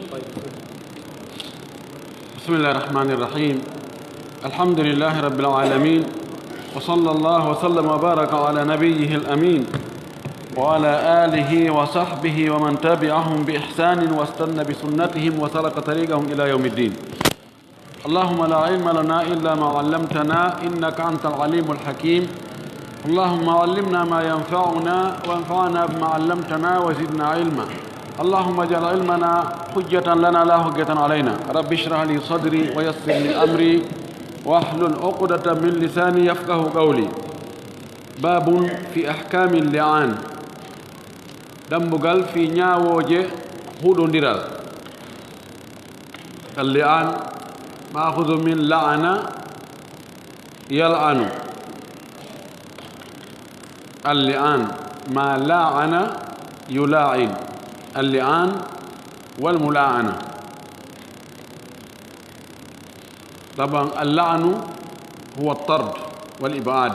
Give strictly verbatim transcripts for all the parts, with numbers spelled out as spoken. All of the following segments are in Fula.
بسم الله الرحمن الرحيم. الحمد لله رب العالمين، وصلى الله وسلم وبارك على نبيه الأمين، وعلى آله وصحبه ومن تبعهم بإحسان واستن بسنتهم وسلك طريقهم إلى يوم الدين. اللهم لا علم لنا إلا ما علمتنا، إنك أنت العليم الحكيم. اللهم علمنا ما ينفعنا، وانفعنا بما علمتنا، وزدنا علما. اللهم اجعل علمنا حجة لنا لا حجة علينا. رب اشرح لي صدري ويسر لي أمري واحلل عقدة من لساني يفقه قولي. باب في أحكام اللعان. Dambugal fii ñaawooje huɗondiral. Al-li'aan, ma'khudhu min la'ana yal'anu. Al-li'aan, ma la'ana yula'in. Al-li'aan wal mula'ana. Taban, al-la'nu huwa at-tard wal ib'ad.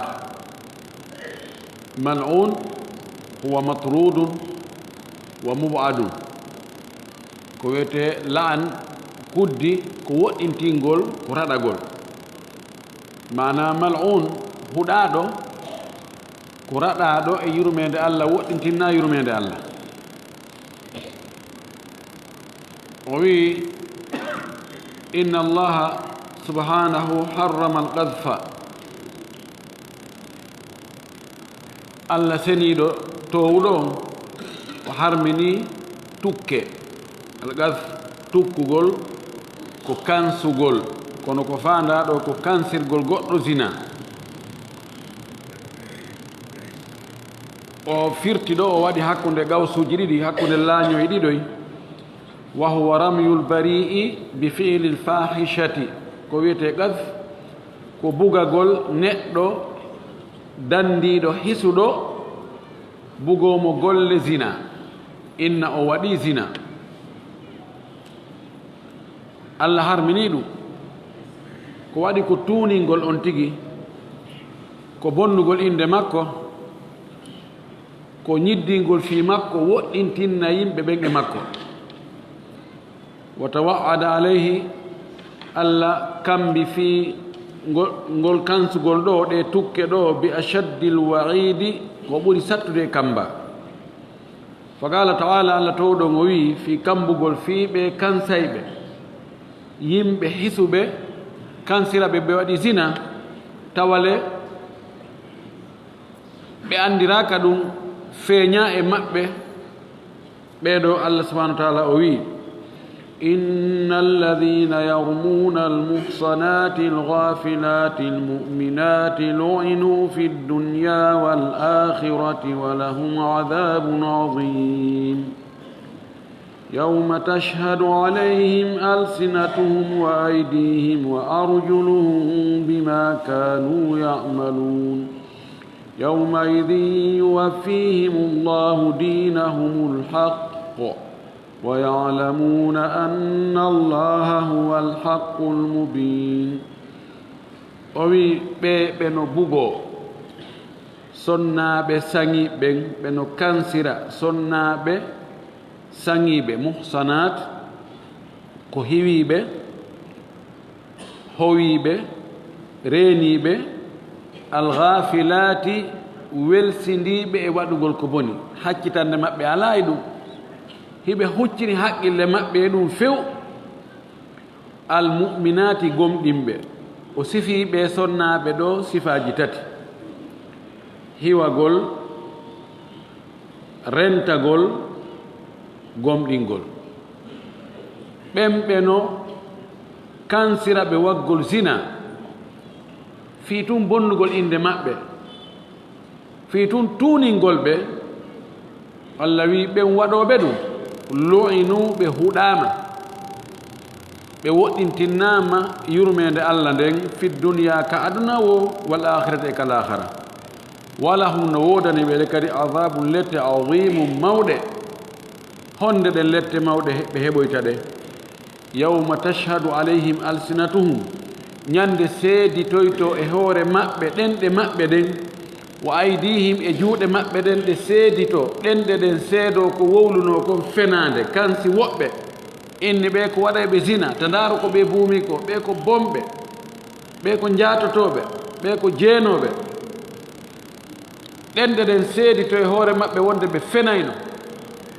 Mal'un huwa matrudun wa mub'adun. Ko wiyetee la'an, kuddi, ko woɗɗintingol, ko raɗagol. Maanaa mal'un, huɗaaɗo, ko raɗaaɗo e yurmeende Allah, woɗɗintinaa yurmeende Allah. O wi'i, inna Allaha subhanahu harrama al-qadhfa. Allah seniiɗo toowuɗo on, o harmini tukke. Al-qadhf, tukkugol, ko kansugol. Kono ko faandaa ɗoo ko kansirgol goɗɗo zina. O firti ɗoo, o waɗi hakkunde qawsuuji ɗiɗi, hakkunde laañoyi ɗiɗoy. Wa huwa ramyul bari'i bi fi'lil fahishati. Ko wiyetee qadhf, ko bugagol neɗɗo dandiiɗo hisuɗo, bugoo mo golle zina, inna o waɗii zina. Allah harminii ɗum. Ko waɗi ko tuuningol on tigi, ko bonnugol innde makko, ko ñiddingol fii makko, woɗɗintinna yimɓe ɓen e makko. Wa tawa'ada alayhi, Allah kambi fii ngo-, ngol kansugol ɗoo, ɗee tukke ɗoo, bi ashaddil wa'iidi, ko ɓuri sattude e kamba. Fa qaala ta'aala, Allah toowɗo on o wi'i, fii kambugol fii ɓee kansayɓe, yimɓe hisuɓe, kansiraɓe ɓe waɗi zina, tawale ɓe anndiraaka ɗum, feeñaa e maɓɓe, ɓee ɗoo Allah subhaanahu wa ta'aala o wi'i, إن الذين يرمون المحصنات الغافلات المؤمنات لعنوا في الدنيا والآخرة ولهم عذاب عظيم. يوم تشهد عليهم ألسنتهم وأيديهم وأرجلهم بما كانوا يعملون. يومئذ يوفيهم الله دينهم الحق ويعلمون أن الله هو الحق المبين. O wi'i, ɓee ɓe no bugoo sonnaaɓe saŋi ɓen, ɓe no kansira sonnaaɓe saŋiiɓe, muhsanaat, ko hiwiiɓe, howiiɓe, reeniiɓe, alghaafilaati, welsindiiɓe e waɗugol ko boni, haccitannde maɓɓe alaa e ɗum. Hiɓe huccini haqqille maɓɓe e ɗum few. Almu'minaati, gomɗinɓe. O sifii ɓee sonnaaɓe ɗoo sifaaji tati: hiwagol, rentagol, gomɗingol. Ɓen ɓe no kansira ɓe waggol zina, fii tun bonnugol innde maɓɓe, fii tun tuuningol ɓe. Allah wi'i, ɓen waɗooɓe ɗum, lu'inu, ɓe huɗaama, ɓe woɗɗintinnaama yurmeende Allah nden, fi duniya, ka aduna woo, wal aakhirati, e ka laakhara. Wa lahum, no woodani ɓe kadi, adabun, lette, azimun, mawɗe. Honde ɗen lette mawɗe he-, ɓe heɓoyta ɗe? Yawma tashhadu alayhim alsinatuhum, ñande seeditoyto e hoore maɓɓe ɗenɗe maɓɓe ɗen, wa aydihim, e juuɗe maɓɓe ɗen ɗe seedito, ɗenɗe ɗen seedoo ko wowlunoo kon fenaande, kansi woɓɓe. Inni ɓe ko waɗayɓe zina, ta ndaaru ko ɓe buumi ko, ɓe ko bomɓe, ɓe ko njaatotooɓe, ɓe ko jeenooɓe. Ɗenɗe ɗen seedito e hoore maɓɓe wonde ɓe fenayno.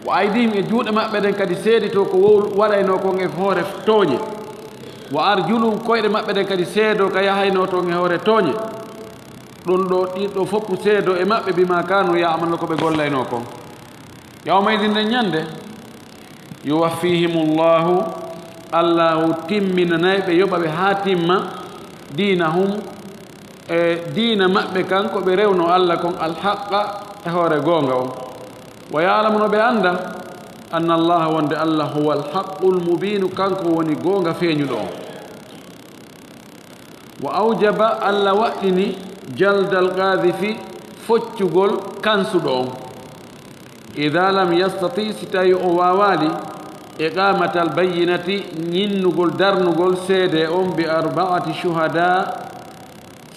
Wa aydihim, e juuɗe maɓɓe ɗen kadi seedito ko wow-, waɗaynoo kon e hoore tooñe. Wa arjuluhum, koyɗe maɓɓe ɗen kadi seedoo ka yahaynoo ton e hoore tooñe. Ɗun ɗoo, ɗin ɗoo fof seedoo e maɓɓe, bimaa kaanu ya'maluuna, ko ɓe gollaynoo kon. Yawma idin, nden ñande, yuwaffihimullahu, Allahu timminanay ɓe, yoɓa ɓe haa timma, diinahum, e diina maɓɓe kan, ko ɓe rewno Alla kon, alhaqqa, e hoore goonga on. Wa ya'lamu, no ɓe annda, anna Allaha, wonde Alla, huwa alhaqqul mubiinu, kanko woni goonga feeñuɗo on. Wa awjaba, Alla waɗɗini, jaldal qaadifi, foccugol kansuɗo on. Ida lam yastati, si tawi o waawaali, iqamatal bayyinati, ñinnugol, darnugol seede on, bi arbaati shuhada,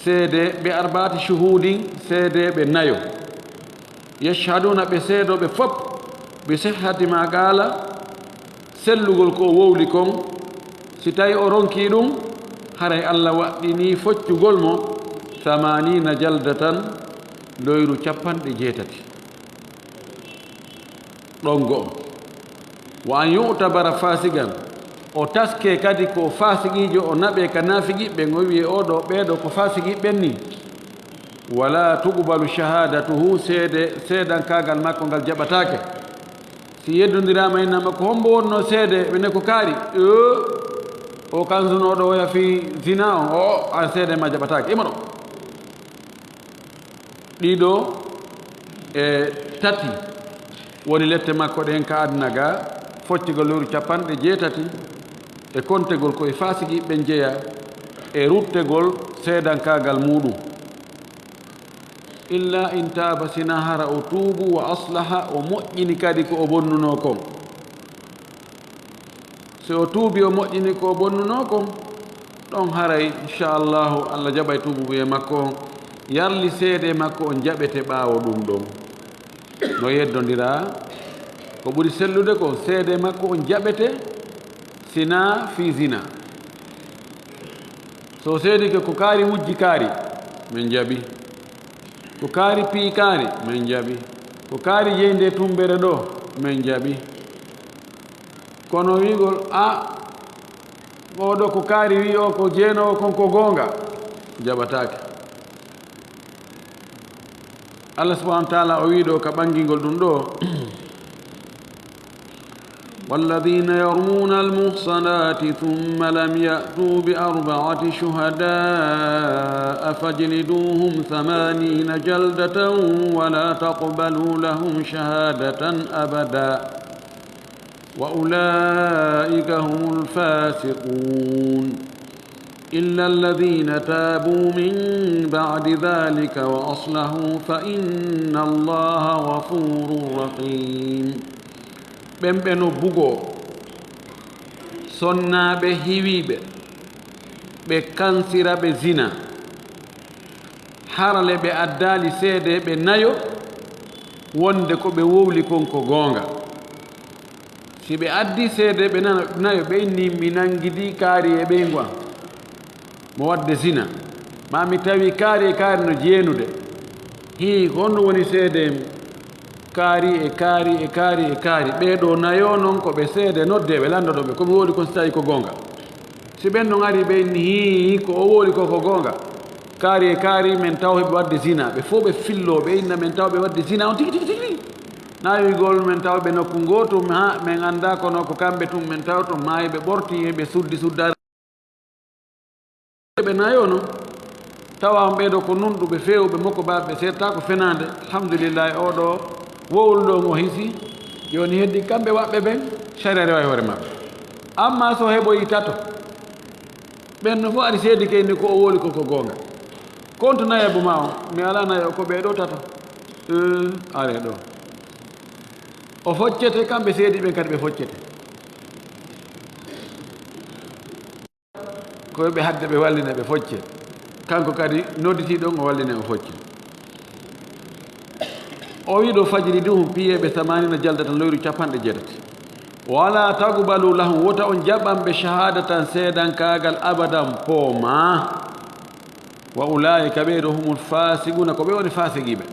seede, bi arbaati shuhudin, seedeeɓe nayo. Yashhaduna, ɓe seedooɓe fof, bi sihhati ma qaala, sellugol ko o wowli kon, si tawi o ronki ɗum, haray Alla waɗɗini foccugol mo, thamanina jaldatan, loyru capanɗe jeetati. Ɗon go'o. Wa an yu'tabara fasiqan, o taske kadi ko fasiqiijo, o naɓe ka naafiqiɓɓe, o wi'e, "Oo ɗoo, ɓee ɗoo ko fasiqiɓɓen nii." Wala tuqbalu shahadatuhu, seede, seedankaagal makko ngal jaɓataake. Si yeddondiraama, innama ko hombo wonno seede, ɓe ne ko kaari. Ee, o kansunooɗo oya fii zina on, o, an seede ma jaɓataake. Imo ɗo. Ɗiɗo e tati woni lette makko ɗen ka aduna ga, foccugol lewru capanɗe jeetati, e kontegol ko e fasiqiɓɓen jeya, e ruttegol seedankaagal muuɗum. Illa in taaba, sina hara o tuubu, wa aslaha, o moƴƴini kadi ko o bonnunoo kon. Si o tuubi, o moƴƴini ko o bonnunoo kon, ɗon haray, inchallahu, Alla jaɓay tuubu e makko on, yarli seede makko on jaɓete ɓaawo ɗum ɗon. No yeddondiraa, ko ɓuri sellude ko seede makko on jaɓete, sina fii zina. So seedike ko kaari wujji kaari, min jaɓi. Ko kaari pii kaari, min jaɓi. Ko kaari jeyde tumbere ɗo, min jaɓi. Kono wi'ugol, "A, oo ɗoo ko kaari, wi'i o ko jeenoowo, kon ko goonga," jaɓataake. Allah subhanahu wa ta'ala o wi'i ɗoo ka ɓangingol ɗum ɗoo, والذين يرمون المحصنات ثم لم يأتوا بأربعة شهداء فاجلدوهم ثمانين جلدة ولا تقبلوا لهم شهادة أبدا وأولئك هم الفاسقون. إلا الذين تابوا من بعد ذلك وأصلحوا فإن الله غفور رحيم. Ɓen ɓe no bugoo, sonnaaɓe hiwiiɓe, ɓe kansira ɓe zina, harale ɓe addaali seedeeɓe nayo, wonde ko ɓe wowli kon ko goonga. Si ɓe addi seedeeɓe nano-, nayo, ɓe inni, "Mi nangidi kaari e ɓeyngu am, mo waɗde zina." Maa mi tawi kaari e kaari no jeenude. Hii, ko honɗum woni seede en? Kaari e kaari e kaari e kaari. Ɓee ɗoo nayo non ko ɓe seede noddeeɓe, lanndotooɓe, ko mi wowli kon si tawi ko goonga. Si ɓen ɗon ari, ɓe inni, "Hii, ko o wowli ko, ko goonga." Kaari e kaari, men taw heɓe waɗde zina. Ɓe fof ɓe filloo, ɓe inna men taw ɓe waɗde zina on tigi, tigi, tigi. Naywigol men taw ɓe nokku ngootu, haa men annda, kono ko kamɓe tun men tawto maayi, ɓe ɓorti, ɓe suddi suddaare. Ɓe nayo non. Tawa on ɓee ɗoo ko nunɗuɓe, feewuɓe, mokobaaɓe, ɓe seedtaako fenaande. Alhamdulillahi, oo ɗoo wowluɗo on o hisi. Jooni heddi kamɓe waɓɓe ɓen, sariya rewa e hoore maɓɓe. Amma so heɓoyi tato, ɓen no fof ari seedi kay ni ko o wowli ko, ko goonga. Kontu nayaɓu ma on, mi alaa nayo, ko ɓee ɗoo tato. Ee, aree ɗoo. O foccete, kamɓe seedi ɓen kadi ɓe foccete. Ko ɓe hadde ɓe wallina ɓe focce. Kanko kadi nodditiiɗo on o wallina o focce. O wi'i ɗoo, "Fajliduhum", piyeeɓe, "thamanina jaldatan", loyru capanɗe jeetati. Wala taqbalu lahum, wota on jaɓan ɓe shahadatan, seedankaagal, abadan, poomaa. Wa ulaa'ika, ɓee ɗoo, humul faasiquuna, ko ɓe woni faasiqiiɓe.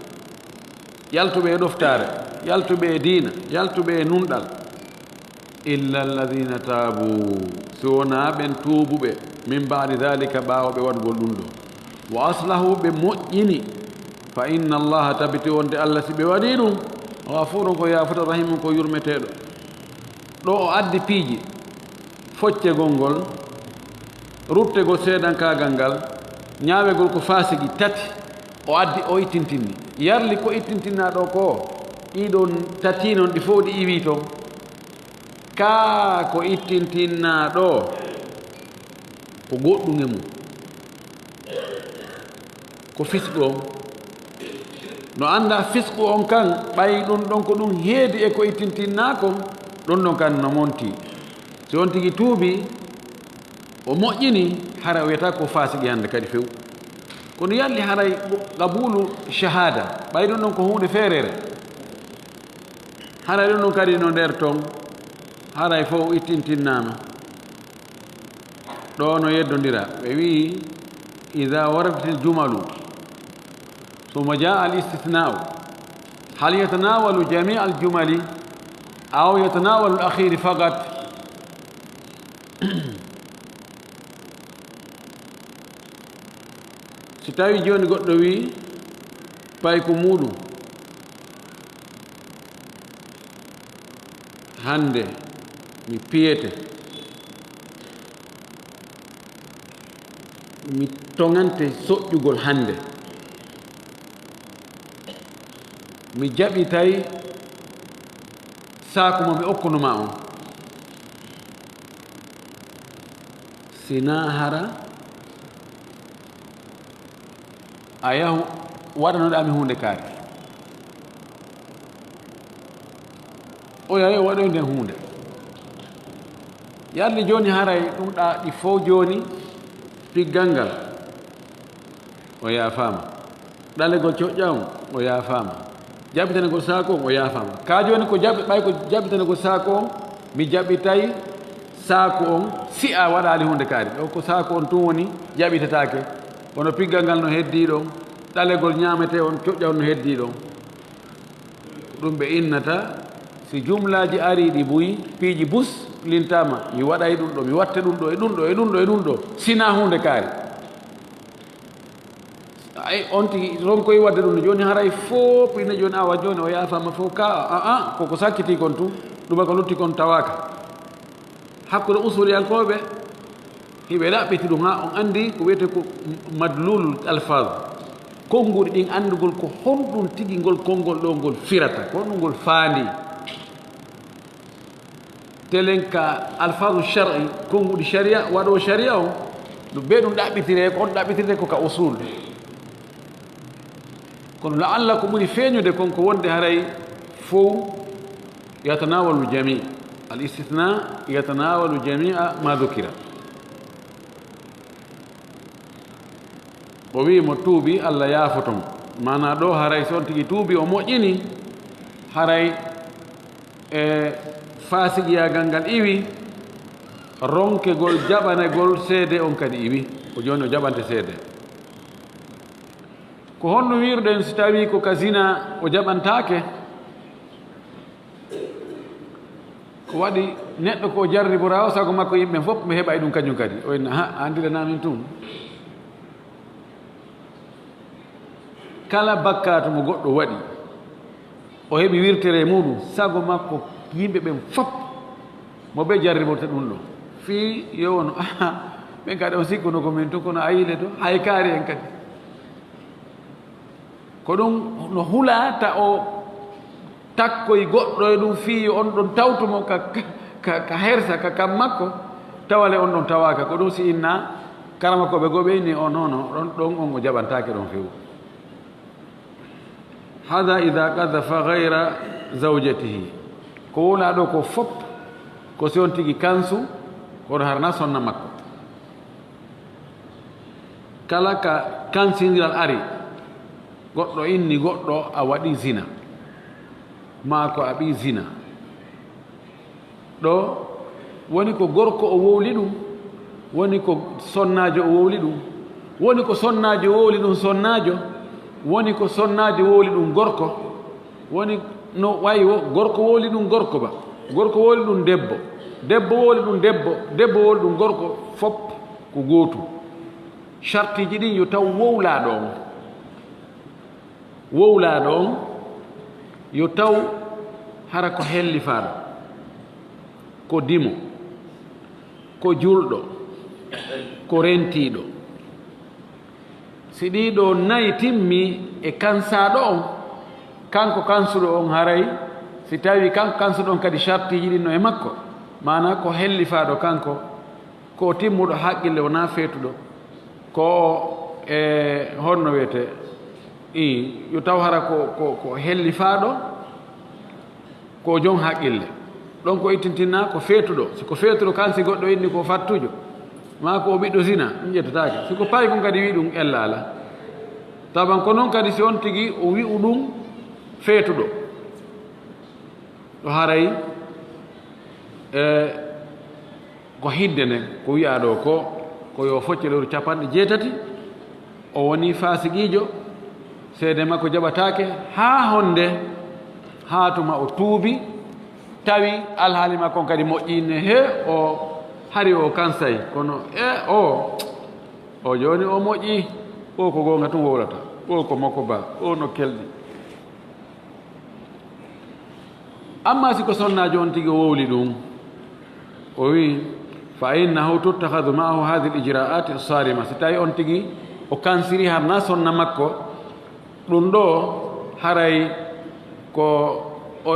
Yaltuɓe e ɗoftaare, yaltuɓe e diina, yaltuɓe e nunɗal. Illa alladhina taabu, si wonaa ɓen tuubuɓe, min ba'di dhalika, ɓaawo ɓe waɗugol ɗum ɗoo. Wa aslahu, ɓe moƴƴini. Fa inna Allaha, tabiti wonde Allah, si ɓe waɗii ɗum, ghafurun, ko yaafuɗo, rahimun, ko yurmeteeɗo. Ɗoo o addi piiji, foccegol ngol, ruttegol seedankaagal ngal, ñaawegol ko faasigi tati, o addi, o ittintinni. Yarli ko ittintinnaa ɗoo ko, ɗii ɗoon tati noon ɗi fof ɗi iwii toon. Kaa ko ittintinnaa ɗoo, ko goɗɗum e mum. Ko fisqu on. No anndaa fisqu on kan, ɓay ɗum ɗon ko ɗum heedi e ko ittintinnaa kon, ɗum ɗon kan no monti. Si on tigi tuubi, o moƴƴini, hara o wiyata ko faasiqi hannde kadi few. Kono yalli haray qabulu shahada, ɓay ɗum ɗon ko huunde feereere. Haray ɗum ɗon kadi no nder ton, haray fof ittintinnaama. Ɗoo no yeddondira. Ɓe wi'i, "Idha waradatil jumalu, thumma jaa al istithna'u, hal yatanawalu jami'a al jumali, aw yatanawalu al akhiri faqat?" Si tawi jooni goɗɗo wi'i, pay ko muuɗum, hannde mi piyete, mi toŋante soƴƴugol hannde, mi jaɓitay saaku mo mi okkuno ma on, si naa hara a yahu waɗanoɗaa mi huunde kaari. O yahi o waɗoy nden huunde. Yalli jooni haray ɗum ɗaa ɗi fof jooni piggal ngal. O yaafaama. Ɗalegol coƴƴa on, o yaafaama. Jaɓitanegol saako on, o yaafaama. Ka jooni ko jaɓi-, ɓay ko jaɓitanegol saako on, mi jaɓitay saako on, si a waɗaali huunde kaari. Ɗo ko saako on tun woni, jaɓitetaake. Kono piggal ngal no heddii ɗon, ɗalegol ñaametee on, coƴƴa on no heddii ɗon. Ɗum ɓe innata, si jumlaaji arii ɗi buy, piiji bus lintaama, mi waɗay ɗum ɗo, mi watte ɗum ɗo, e ɗum ɗo, e ɗum ɗo, e ɗum ɗo, sinaa huunde kaari. Ay, on tigi ronkoy waɗde ɗum, jooni haray fof ine jooni, awa jooni o yaafaama fof ka, a, a, koko sakkitii kon tun, ɗuma ko lutti kon tawaaka. Hakkunde usuliyankooɓe, hiɓe ɗaɓɓiti ɗum haa on anndi ko wiyetee ko madlulul alfaz. Konnguɗi ɗin anndugol ko honɗum tigi ngol konngol ɗo ngol firata, ko honɗum ngol faandi. Telen ka alfazu shar'i, konnguɗi sharia, waɗoowo sharia on, no ɓe ɗum ɗaɓɓitiree, ko on ɗaɓɓitirtee ko ka usul. Kono la'alla ko ɓuri feeñude kon ko wonde haray fow yatanawalu jami'. Al istithna yatanawalu jami'a ma dhukira. O wi'i mo tuubi, Allah yaafoto mo. Maanaa ɗo haray so on tigi tuubi, o moƴƴini, haray e faasiqiyaagal ngal iwi, ronkegol jaɓanegol seede on kadi iwi. Ko jooni o jaɓante seede. Ko honno wiiruɗen si tawii ko ka zina o jaɓantaake? Ko waɗi neɗɗo ko jarriboraa o, sago makko yimɓe fof ɓe heɓa e ɗum kañum kadi. O inna, ha, a anndira naa min tun. Kala bakkaatu mo goɗɗo waɗi, o heɓi wirtere e muɗum, sago makko yimɓe ɓen fof mo ɓe jarriborte ɗum ɗo. Fii yo wonu, aha, ɓen kadi on sikkuno ko min tun, kono a yiile to, hay kaari en kadi. Ko ɗum no hulaa ta o takkoy goɗɗo e ɗum fii yo on ɗon tawtu mo ka, ka, ka hersa, ka kam makko, tawale on ɗon tawaaka. Ko ɗum si inna karamakooɓe goo ɓe inni on, non, non, ɗon, ɗon on o jaɓantaake ɗon few. Hada ida qadafa gayra zawjatihi. Ko wona ɗo ko fop, ko si on tigi kansu, kono harna sonna makko. Kala ka kansindiral ari, goɗɗo inni goɗɗo a waɗi zina, maa ko a ɓii zina. Ɗo woni ko gorko o wowli ɗum, woni ko sonnaajo o wowli ɗum, woni ko sonnaajo wowli ɗum sonnaajo, woni ko sonnaajo wowli ɗum gorko, woni no wayi wo gorko wowli ɗum gorko ba, gorko wowli ɗum debbo, debbo wowli ɗum debbo, debbo wowli ɗum gorko, fop ko gootum. Sartiiji ɗin yo taw wowlaaɗo on, wowlaaɗo on yo taw hara ko hellifaaɗo, ko dimo, ko julɗo, ko rentiiɗo. Si ɗii ɗoo nayi timmii e kansaaɗo on, kanko kansuɗo on haray, si tawii kanko kansuɗo on kadi sartiiji ɗin no e makko, maanaa ko hellifaaɗo kanko, ko o timmuɗo haqqille, wonaa feetuɗo, ko o e honno wiyetee, ii, yo taw hara ko, ko, ko hellifaaɗo, ko jon haqqille. Ɗon ko ittintinaa ko feetuɗo. Si ko feetuɗo kan, si goɗɗo inni ko fattujo, maa ko o ɓiɗɗo zina, ɗum ƴettataake. Si ko paykun kadi wi'i ɗum ella alaa. Taban ko non kadi si on tigi o wi'u ɗum feetuɗo. Ɗo haray, e, ko hidde nden, ko wi'aa ɗoo ko, ko yo focce lewru capanɗe jeetati, o woni faasiqiijo, seede makko jaɓataake, haa honde, haa tuma o tuubi, tawi alhaali makko on kadi moƴƴi, ne he o hari o kansay, kono e o, o jooni o moƴƴi, o ko goonga tun wowlata, o ko makko ba, o no kelɗi. Amma si ko sonnaajo on tigi o wowli ɗum, o wi'i, "Fa innahu tuttakhadhu ma'ahu hadhihi al-ijra'at as-sarima." Si tawi on tigi o kansiri harna sonna makko, ɗum ɗo haray ko o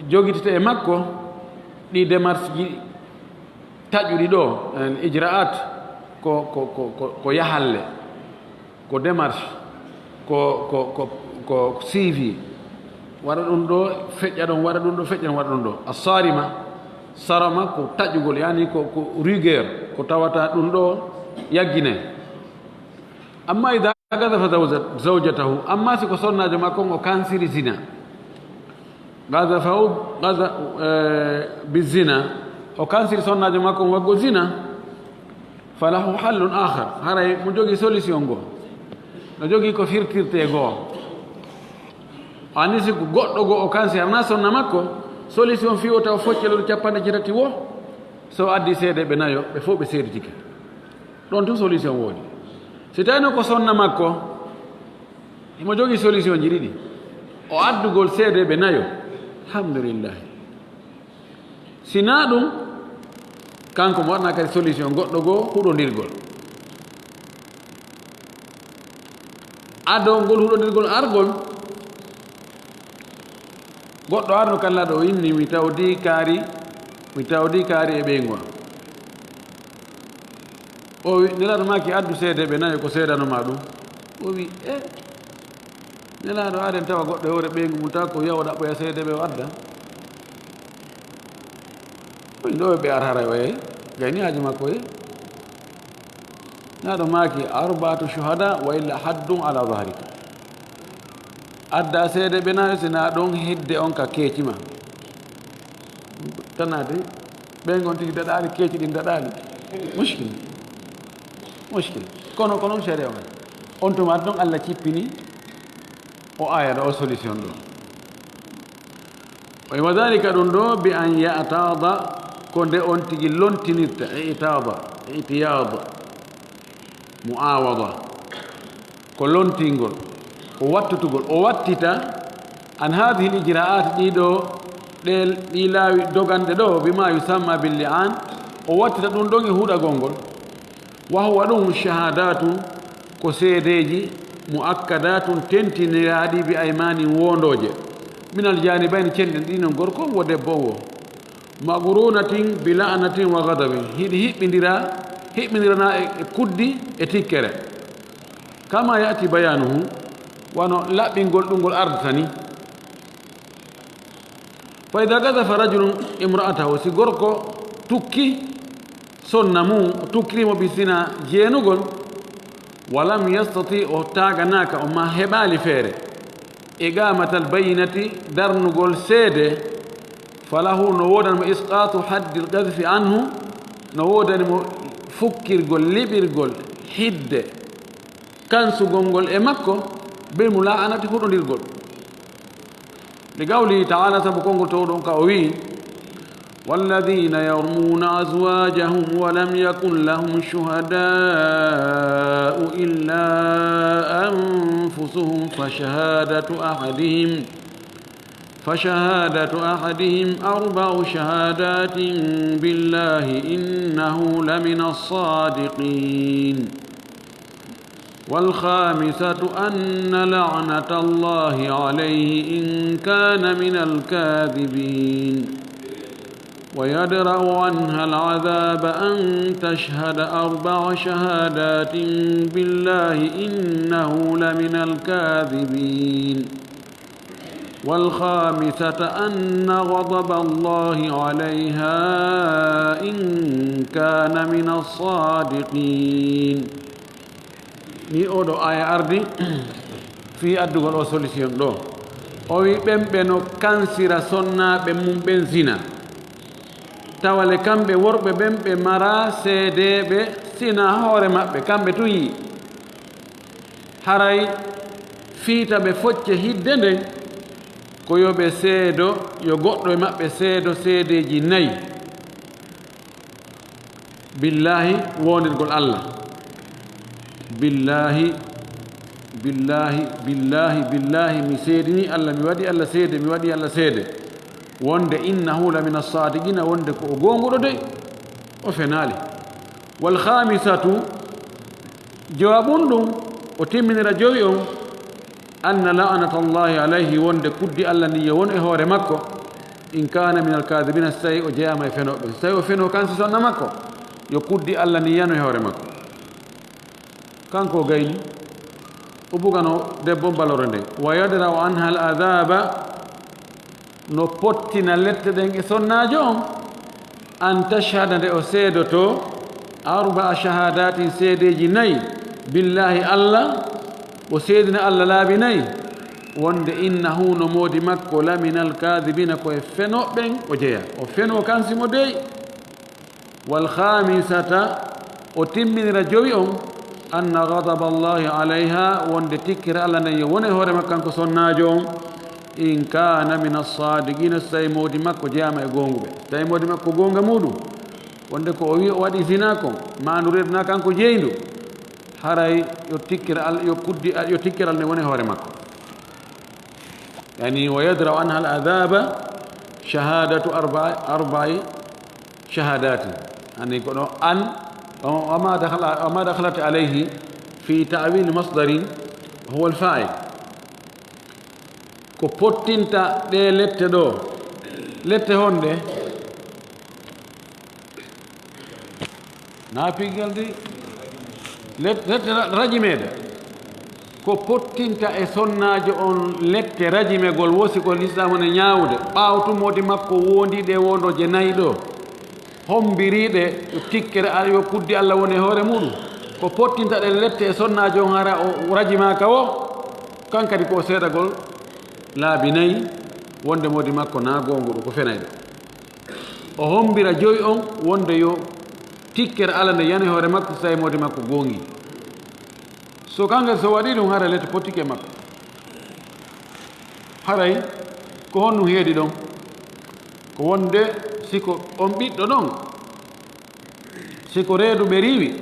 jogitete e makko ɗi démarche ji taƴuɗi ɗo, en, ijra'at ko, ko, ko, ko, ko yahalle, ko démarche, ko, ko, ko, ko suivi. Waɗa ɗum ɗo, feƴƴa ɗon, waɗa ɗum ɗo, feƴƴa ɗon, waɗa ɗum ɗo. As-sarima, sarama ko taƴugol, yani ko, ko rigueur, ko tawata ɗum ɗo yagginay. Amma idha qadhafa zawja-, zawjatahu, amma si ko sonnaajo makko on o kansiri zina, qadhafahu, qadha-, eh, bizina, o kansiri sonnaajo makko on waggol zina, falahu hallun akhar, haray mo jogii solution goo, no jogii ko firtirtee goo. Ani si ko goɗɗo goo o kansiri, harna sonna makko, solution fii o taw focce lewru capanɗe jeetati wo, so addi seedeeɓe nayo, ɓe fof ɓe seeditike. Ɗon tun solution woni. Si tawino ko sonna makko, himo jogii solution ji ɗiɗi. O addugol seedeeɓe nayo. Alhamdulillahi. Si naa ɗum, kanko mo waɗna kadi solution goɗɗo goo huɗondirgol. Ado ngol huɗondirgol argol, goɗɗo arno kan laaɗo o inni, "Mi tawdi kaari, mi tawdi kaari e ɓeyngu am." O wi, Nelaaɗo maaki, "Addu seedeeɓe nayo ko seedanomaa ɗum." O wi, "E, Nelaaɗo, aɗen tawa goɗɗo e hoore ɓeyngu mum, tawa ko wi'a o ɗaɓɓoya seedeeɓe o adda." O wi, "Ɗo ɓe ar haray o yeey, gayni haaju makko o yeey." Nelaaɗo maaki, "Arba'atu shuhada wa illa haddun ala zahrika." Adda seedeeɓe nayo, si naa ɗon hidde on ka keeci ma. Tanaade, ɓeyngu on tigi daɗaali, keeci ɗin daɗaali. Mushkil. Mushkil. Kono, kono sariya on. On tuma ɗon Allah cippini o aya ɗo, o solution ɗo. O wi, "Wa dhalika", ɗum ɗo, "bi an ya'tada", ko nde on tigi lontinirta, i'tada, i'tiyad, mu'awada. Ko lontingol, ko wattutugol, o wattita, "an hadhihi al-ijra'at", ɗii ɗo, ɗee, ɗii laawi doganɗe ɗo, "bima yusamma bil li'an", o wattita ɗum ɗon e huɗagol ngol. "Wa huwa", ɗum, "shahadatun", ko seedeeji, "mu'akkadatun", tentiniraaɗi, "bi aymanin", wondooje, "min al-janibayni", cenɗe ɗiɗi non, gorko on wo debbo on wo. "Maqrunatin bi la'natin wa ghadabin", hiɗi hiɓɓindira, hiɓɓindirana e, e kuddi e tikkere. "Kama ya'ti bayanuhu", wano laɓɓingol ɗum ngol ardata ni. "Fa idha qadhafa rajulun imra'atahu", si gorko tukki sonna mum, tukkiri mo bi zina, jeenugol, "wa lam yastati", o taaganaaka, o ma heɓaali feere, "iqamatal bayyinati", darnugol seede, Falahu, no woodani mo isqatu haddil qadhfi anhu, no woodani mo fukkirgol, liɓirgol hidde kansugol ngol e makko, bil mula'anati, huɗondirgol. Li qawlihi ta'ala, sabu konngol towɗo on ka o wi'i, والذين يرمون أزواجهم ولم يكن لهم شهداء إلا أنفسهم فشهادة أحدهم فشهادة أحدهم أربع شهادات بالله إنه لمن الصادقين. والخامسة أن لعنة الله عليه إن كان من الكاذبين. ويدرأ عنها العذاب أن تشهد أربع شهادات بالله إنه لمن الكاذبين. والخامسة أن غضب الله عليها إن كان من الصادقين. Ni oɗo aya ardi fii addugol o solution ɗo. O wi ɓen ɓe no kansira sonnaaɓe mum ɓen zina. Tawale kamɓe worɓe ɓen ɓe mara seedeeɓe sina hoore maɓɓe, kamɓe tun yi. Haray fiita ɓe focce hidde nden, ko yo ɓe seedo, yo goɗɗo e maɓɓe seedo seedeeji nayi. Billaahi, woondirgol Allah. Billaahi, billaahi, billaahi, billaahi, mi seedini Allah, mi waɗi Allah seede, mi waɗi Allah seede. Wonde innahu la mina saadiqina, wonde ko o goonguɗo dey, o fenaali. Wal khamisatu, jawabun ɗum, o timminira jowi on, anna la'natallahi alayhi, wonde kuddi Allah ndin yo won e hoore makko, in kana minal kadhibina, so tawi o jeyaama e fenooɓe, so tawi o fenoo kan si sonna makko, yo kuddi Allah ndin yano e hoore makko. Kanko o gayni, o bugano debbo balore nden. Wa yadra'u anha al adhaba, no pottina lette ɗen e sonnaajo on, an tashhada, nde o seedoto, arba'a shahadatin, seedeeji nayi, billahi, Allah, o seedina Allah laabi nayi, wonde innahu, no moodi makko, la minal kadhibina, ko e fenooɓe ɓen o jeya. O fenoo kan si mo deyi. Wal khamisata, o timminira jowi on, anna ghadaba Allahi alayha, wonde tikkere Allah nden yo won e hoore makko kanko sonnaajo on, in kana min as-sadiqina, so tawi moodi makko jeyaama e goonguɓe, so tawi moodi makko goonga muuɗum, wonde ko o wi o waɗi zina kon, maandu reedu na kanko jeyndu, haray yo tikkere Al-, yo kuddi, yo tikkere Allah nden won e hoore makko. Yani, wa yadra'u anha al-adhaba shahadatu arba'i, arba'i shahadatin. Yani, kono an, wa ma dakhala, wa ma dakhalat alayhi fi ta'wil masdarin huwa al-fa'il. Ko pottinta ɗe lette ɗo, lette honɗe? Na pigal di. Let-, lette ra-, rajimeede. Ko pottinta e sonnaajo on lette rajimegol, wosi ko lislaamu ne ñaawude. Ɓaawo tun moodi makko woondiiɗe e wondooje nayi ɗo. Hommbiriiɗe yo tikkere Al-, yo kuddi Allah woni e hoore muuɗum. Ko pottinta ɗen lette e sonnaajo on hara o rajimaaka o, kan kadi ko o seedagol laabi nayi, wonde moodi makko na goonguɗo, ko fenayɗo. O hommbira jowi on wonde yo tikkere Allah nde yana e hoore makko, so tawi moodi makko goongi. So kanko so waɗi ɗum, haray lette pottike makko. Haray ko honɗum heedi ɗon? Ko wonde si ko on ɓiɗɗo ɗon, si ko reedu ɓe riiwi,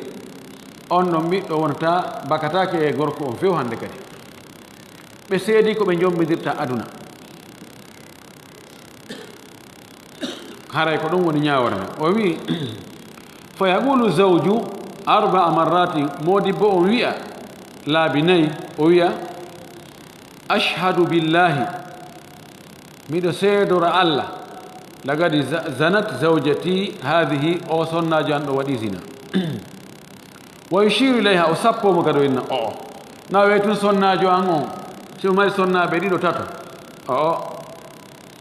on ɗon ɓiɗɗo wonata, bakataake e gorko on few hannde kadi. Ɓe seedi ko ɓe njombindirta aduna. Haray ko ɗum woni ñaawore nden. O wi'i, fa yaqulu zawju arba'a marrati, moodibbo on wi'a laabi nayi, o wi'a, ashhadu billahi, miɗo seedora Allah, laqad za-, zanat zawjati hadhihi, o sonnaajo an ɗo waɗi zina. Wa yushiru ilayha, o sappo mo kadi o inna, o'o. Na wi'ay tun sonnaajo an on, si o mari sonnaaɓe ɗiɗo, tato. O'o.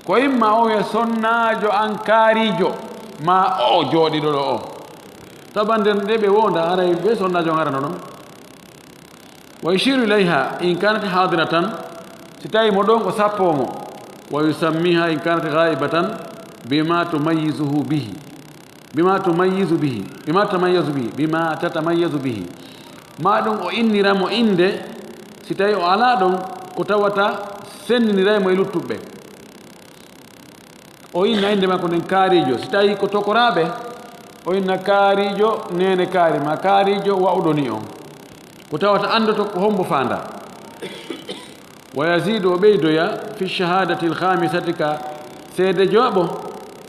Ko imma o wi'a sonnaajo an kaariijo, ma o'o jooɗiiɗo ɗo o. Tabande nde ɓe wonda, haray ɓe sonnaajo an arano ɗon. Wa yushiru ilayha in kanat hadiratan, si tawi mo ɗon o sappo mo. Wa yusammiha in kanat ghaibatan, Bima tumayyizuhu bihi. Bima tumayyizu bihi. Bima tamayyazu bihi. Bima tatamayyazu bihi. Ma ɗum o innira mo innde, si tawi o alaa ɗon, ko tawata senndiniray mo e luttuɓe. O inna innde makko nden Kaarijo. Si tawi ko tokoraaɓe, o inna Kaarijo, Neene Kaari, ma Kaarijo wa'uɗo ni on. Ko tawata anndoto ko hombo faanda. Wa yazidu, o ɓeydoya, fi shahadati al-khamisati, ka seede jowaɓo,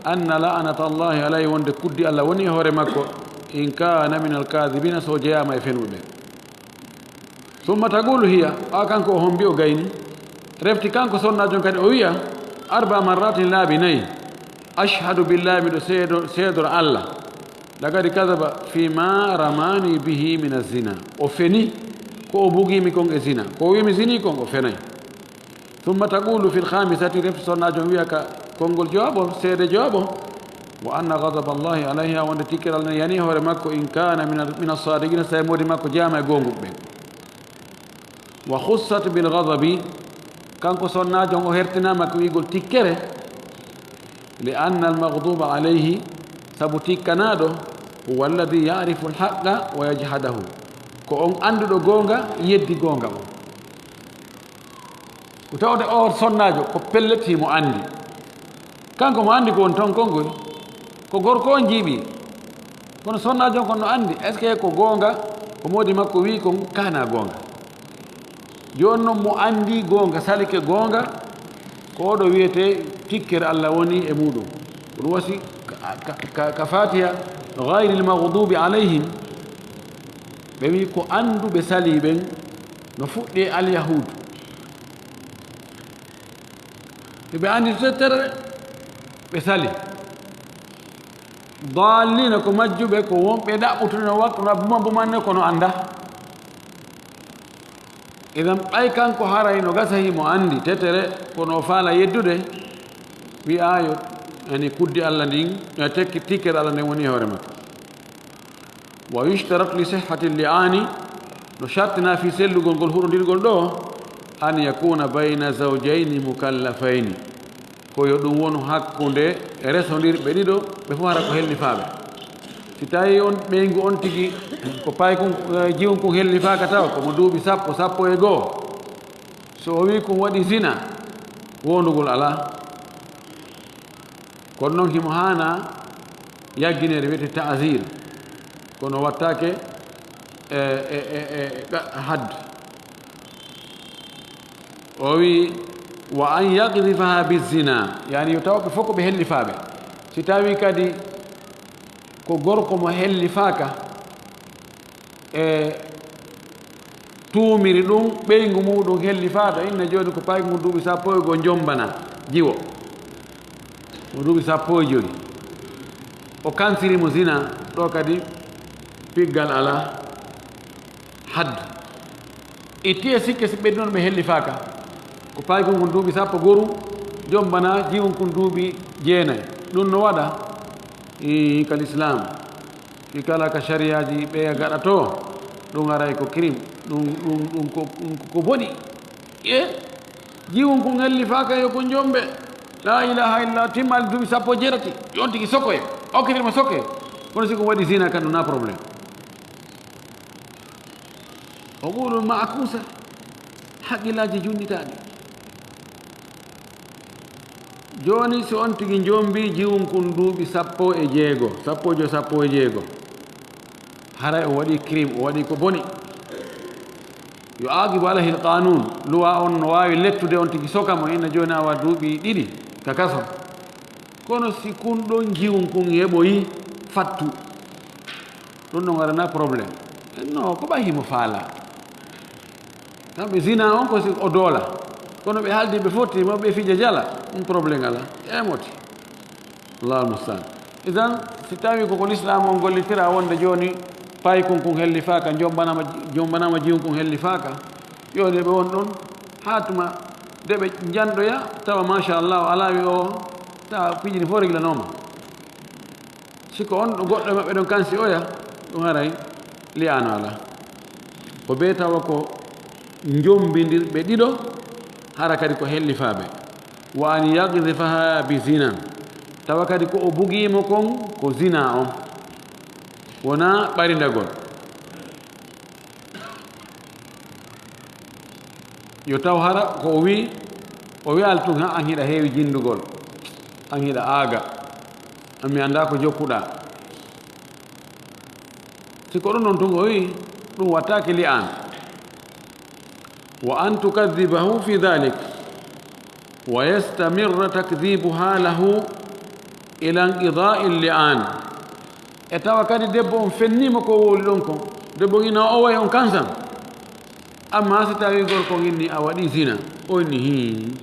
anna la'nata Allahi alayhi, wonde kuddi Allah woni e hoore makko, in kana min al-kadhibina, so jeyaama e fenuɓe. Summa taqulu hiya, ɓaawo kanko o hombi, o gayni, refti kanko sonnaajo on kadi o wiya, arba marratin, laabi nayi, ashhadu billahi, miɗo seedo, seedora Allah, laqad kadhaba fi ma ramani bihi min az-zina, o feni ko o bugimi kon e zina, ko o wimi zini kon o fenay. Summa taqulu fil khamisati, refti sonnaajo on wiya ka konngol jowaɓo, seede jowaɓo, wa anna ghadaba Allahi alayha, wonde tikkere Allah ne yani hoore makko, in kana min, min as-sadiqina, so tawi moodi makko jeyaama e goonguɓe ɓen. Wa khussat bil ghadabi, kanko sonnaajo on o hertinaama ko wi'gol tikkere, li anna al maghduba alayhi, sabu tikkanaaɗo, huwa alladhi ya'rifu al haqqa wa yajhadahu, ko on annduɗo goonga, yeddi goonga on. Ko tawde oo sonnaajo ko pellet himo anndi. Kanko mo anndi ko woni ton konngol, ko gorko on jiiɓi. Kono sonnaajo on kon no anndi, est-ce que ko goonga, ko moodi makko wi'i kon kana goonga? Jooni non mo anndi goonga, salike goonga, ko oɗo wiyetee tikkere Allah woni e muuɗum. Ko ɗum wasi ka, ka, ka, ka Fatiha, ghayril maghdubi alayhim, ɓe wi'i ko annduɓe salii ɓen, no fuɗɗi e alyahuud. Ɓe anndi tetere, ɓe sali. Daalliina, ko majjuɓe, ko wonɓe ɗaɓɓutude no waktu, no buma bumanne, kono annda. Idan, ɓay kanko haray no gasa himo anndi tetere, kono o faala yeddude, wi'aayo, yani kuddi Allah ndin, e tekki, tikkere Allah nden woni e hoore makko. Wa yushtaratu li sihhati li'ani, no shartina fii sellugol ngol huɗondirgol ɗo, an yakuna bayna zawjayni mukallafayni, ko yo ɗum wonu hakkunde resondirɓe ɗiɗo, ɓe fof hara ko hellifaaɓe. Si tawi on ɓeyngu on tigi, ko paykun, eh, jiwun kun hellifaaka tawa, ko mo duuɓi sappo, sappo e goo, so o wii kun waɗi zina, wondugol alaa. Kono noon himo haana yaggineede, wiyetee ta'zir, kono wattaake e, e, e, e ɗa-, hadd. O wi, "Wa an yaqdhifaha bizina", yani yo taw ɓe fof ko ɓe hellifaaɓe. Si tawi kadi ko gorko mo hellifaaka, e tuumiri ɗum, ɓeyngu muuɗum hellifaaka, inna jooni ko paykun duuɓi sappo e goo, njombana, jiwo. Mo duuɓi sappo e joy. O kansiri mo zina, ɗo kadi piggal alaa, hadd. Itti e sikke si ɓe ɗon ɓe hellifaaka. Ko paykun kun duuɓi sappo goru, njombana, jiwun kun duuɓi jeenay. Ɗum no waɗa, ii, kal Islam. Ɗi kala ka sariyaaji ɓe gaɗa to, ɗum haray ko crime, ɗum, ɗum, ɗum ko, ɗum ko boni. E jiwun kun hellifaaka yo ko njombe. La ilaha illa, timmaali duuɓi sappo e jeetati, yo on tigi sokoye, okkitirma sokoye. Kono si ko waɗi zina kan, ɗum na problème. O ɓuuɗum ma akusa, haqqillaaji junnitaaɗi. Jooni, si on tigi njombi jiwun kun duuɓi sappo e jeego, sappo e joy, sappo e jeego, haray o waɗi crime, o waɗi ko boni. Yo aaqibu alayhi l-qanun, luwa on no waawi lettude on tigi soka mo, ina jooni awa duuɓi ɗiɗi ka kaso. Kono si kun ɗon jiwun kun heɓoyi fattu, ɗum ɗon waɗana problème. No, ko ɓay himo faala. Kamɓe zina on ko si o doola. Kono ɓe haaldi ɓe fotti, mo ɓe fija jala, ɗum problème alaa. E moti. Allahu mustaan. Idan, si tawi ko ko l'islam on gollitira wonde jooni paykun kun hellifaaka, jombanaama, jombanaama jiwun kun hellifaaka, jooni ɓe won ɗon, haa tuma de ɓe njanɗoya, tawa machallah, alaa wi o, tawa piiji ɗi fof reglanooma. Si ko on ɗo goɗɗo e maɓɓe ɗon kansi oya, ɗum haray li'aano alaa. Ko bee tawa ko njombindirɓe ɗiɗo, hara kadi ko hellifaaɓe. Wa an yaqdhifaha bi zinan. Tawa kadi ko o bugii mo kon ko zinaa on, wonaa ɓarindagol. Yo taw hara ko o wi'i, o wi'aali tun, "Ha, an hiɗa heewi jindugol, an hiɗa aaga, an mi anndaa ko jokkuɗaa." Si ko ɗun non tun o wi'i, ɗun wattaake li'aan. Wa an tukadhibahu fi dhalik, wa yastamirra takdhibuha lahu ila inqida'i li'aan. E tawa kadi debbo on fennii mo ko wowli ɗon kon. Debbo on ina o wayi on kansan. Amma si tawi gorko on inni a waɗi zina, o inni, "Hii,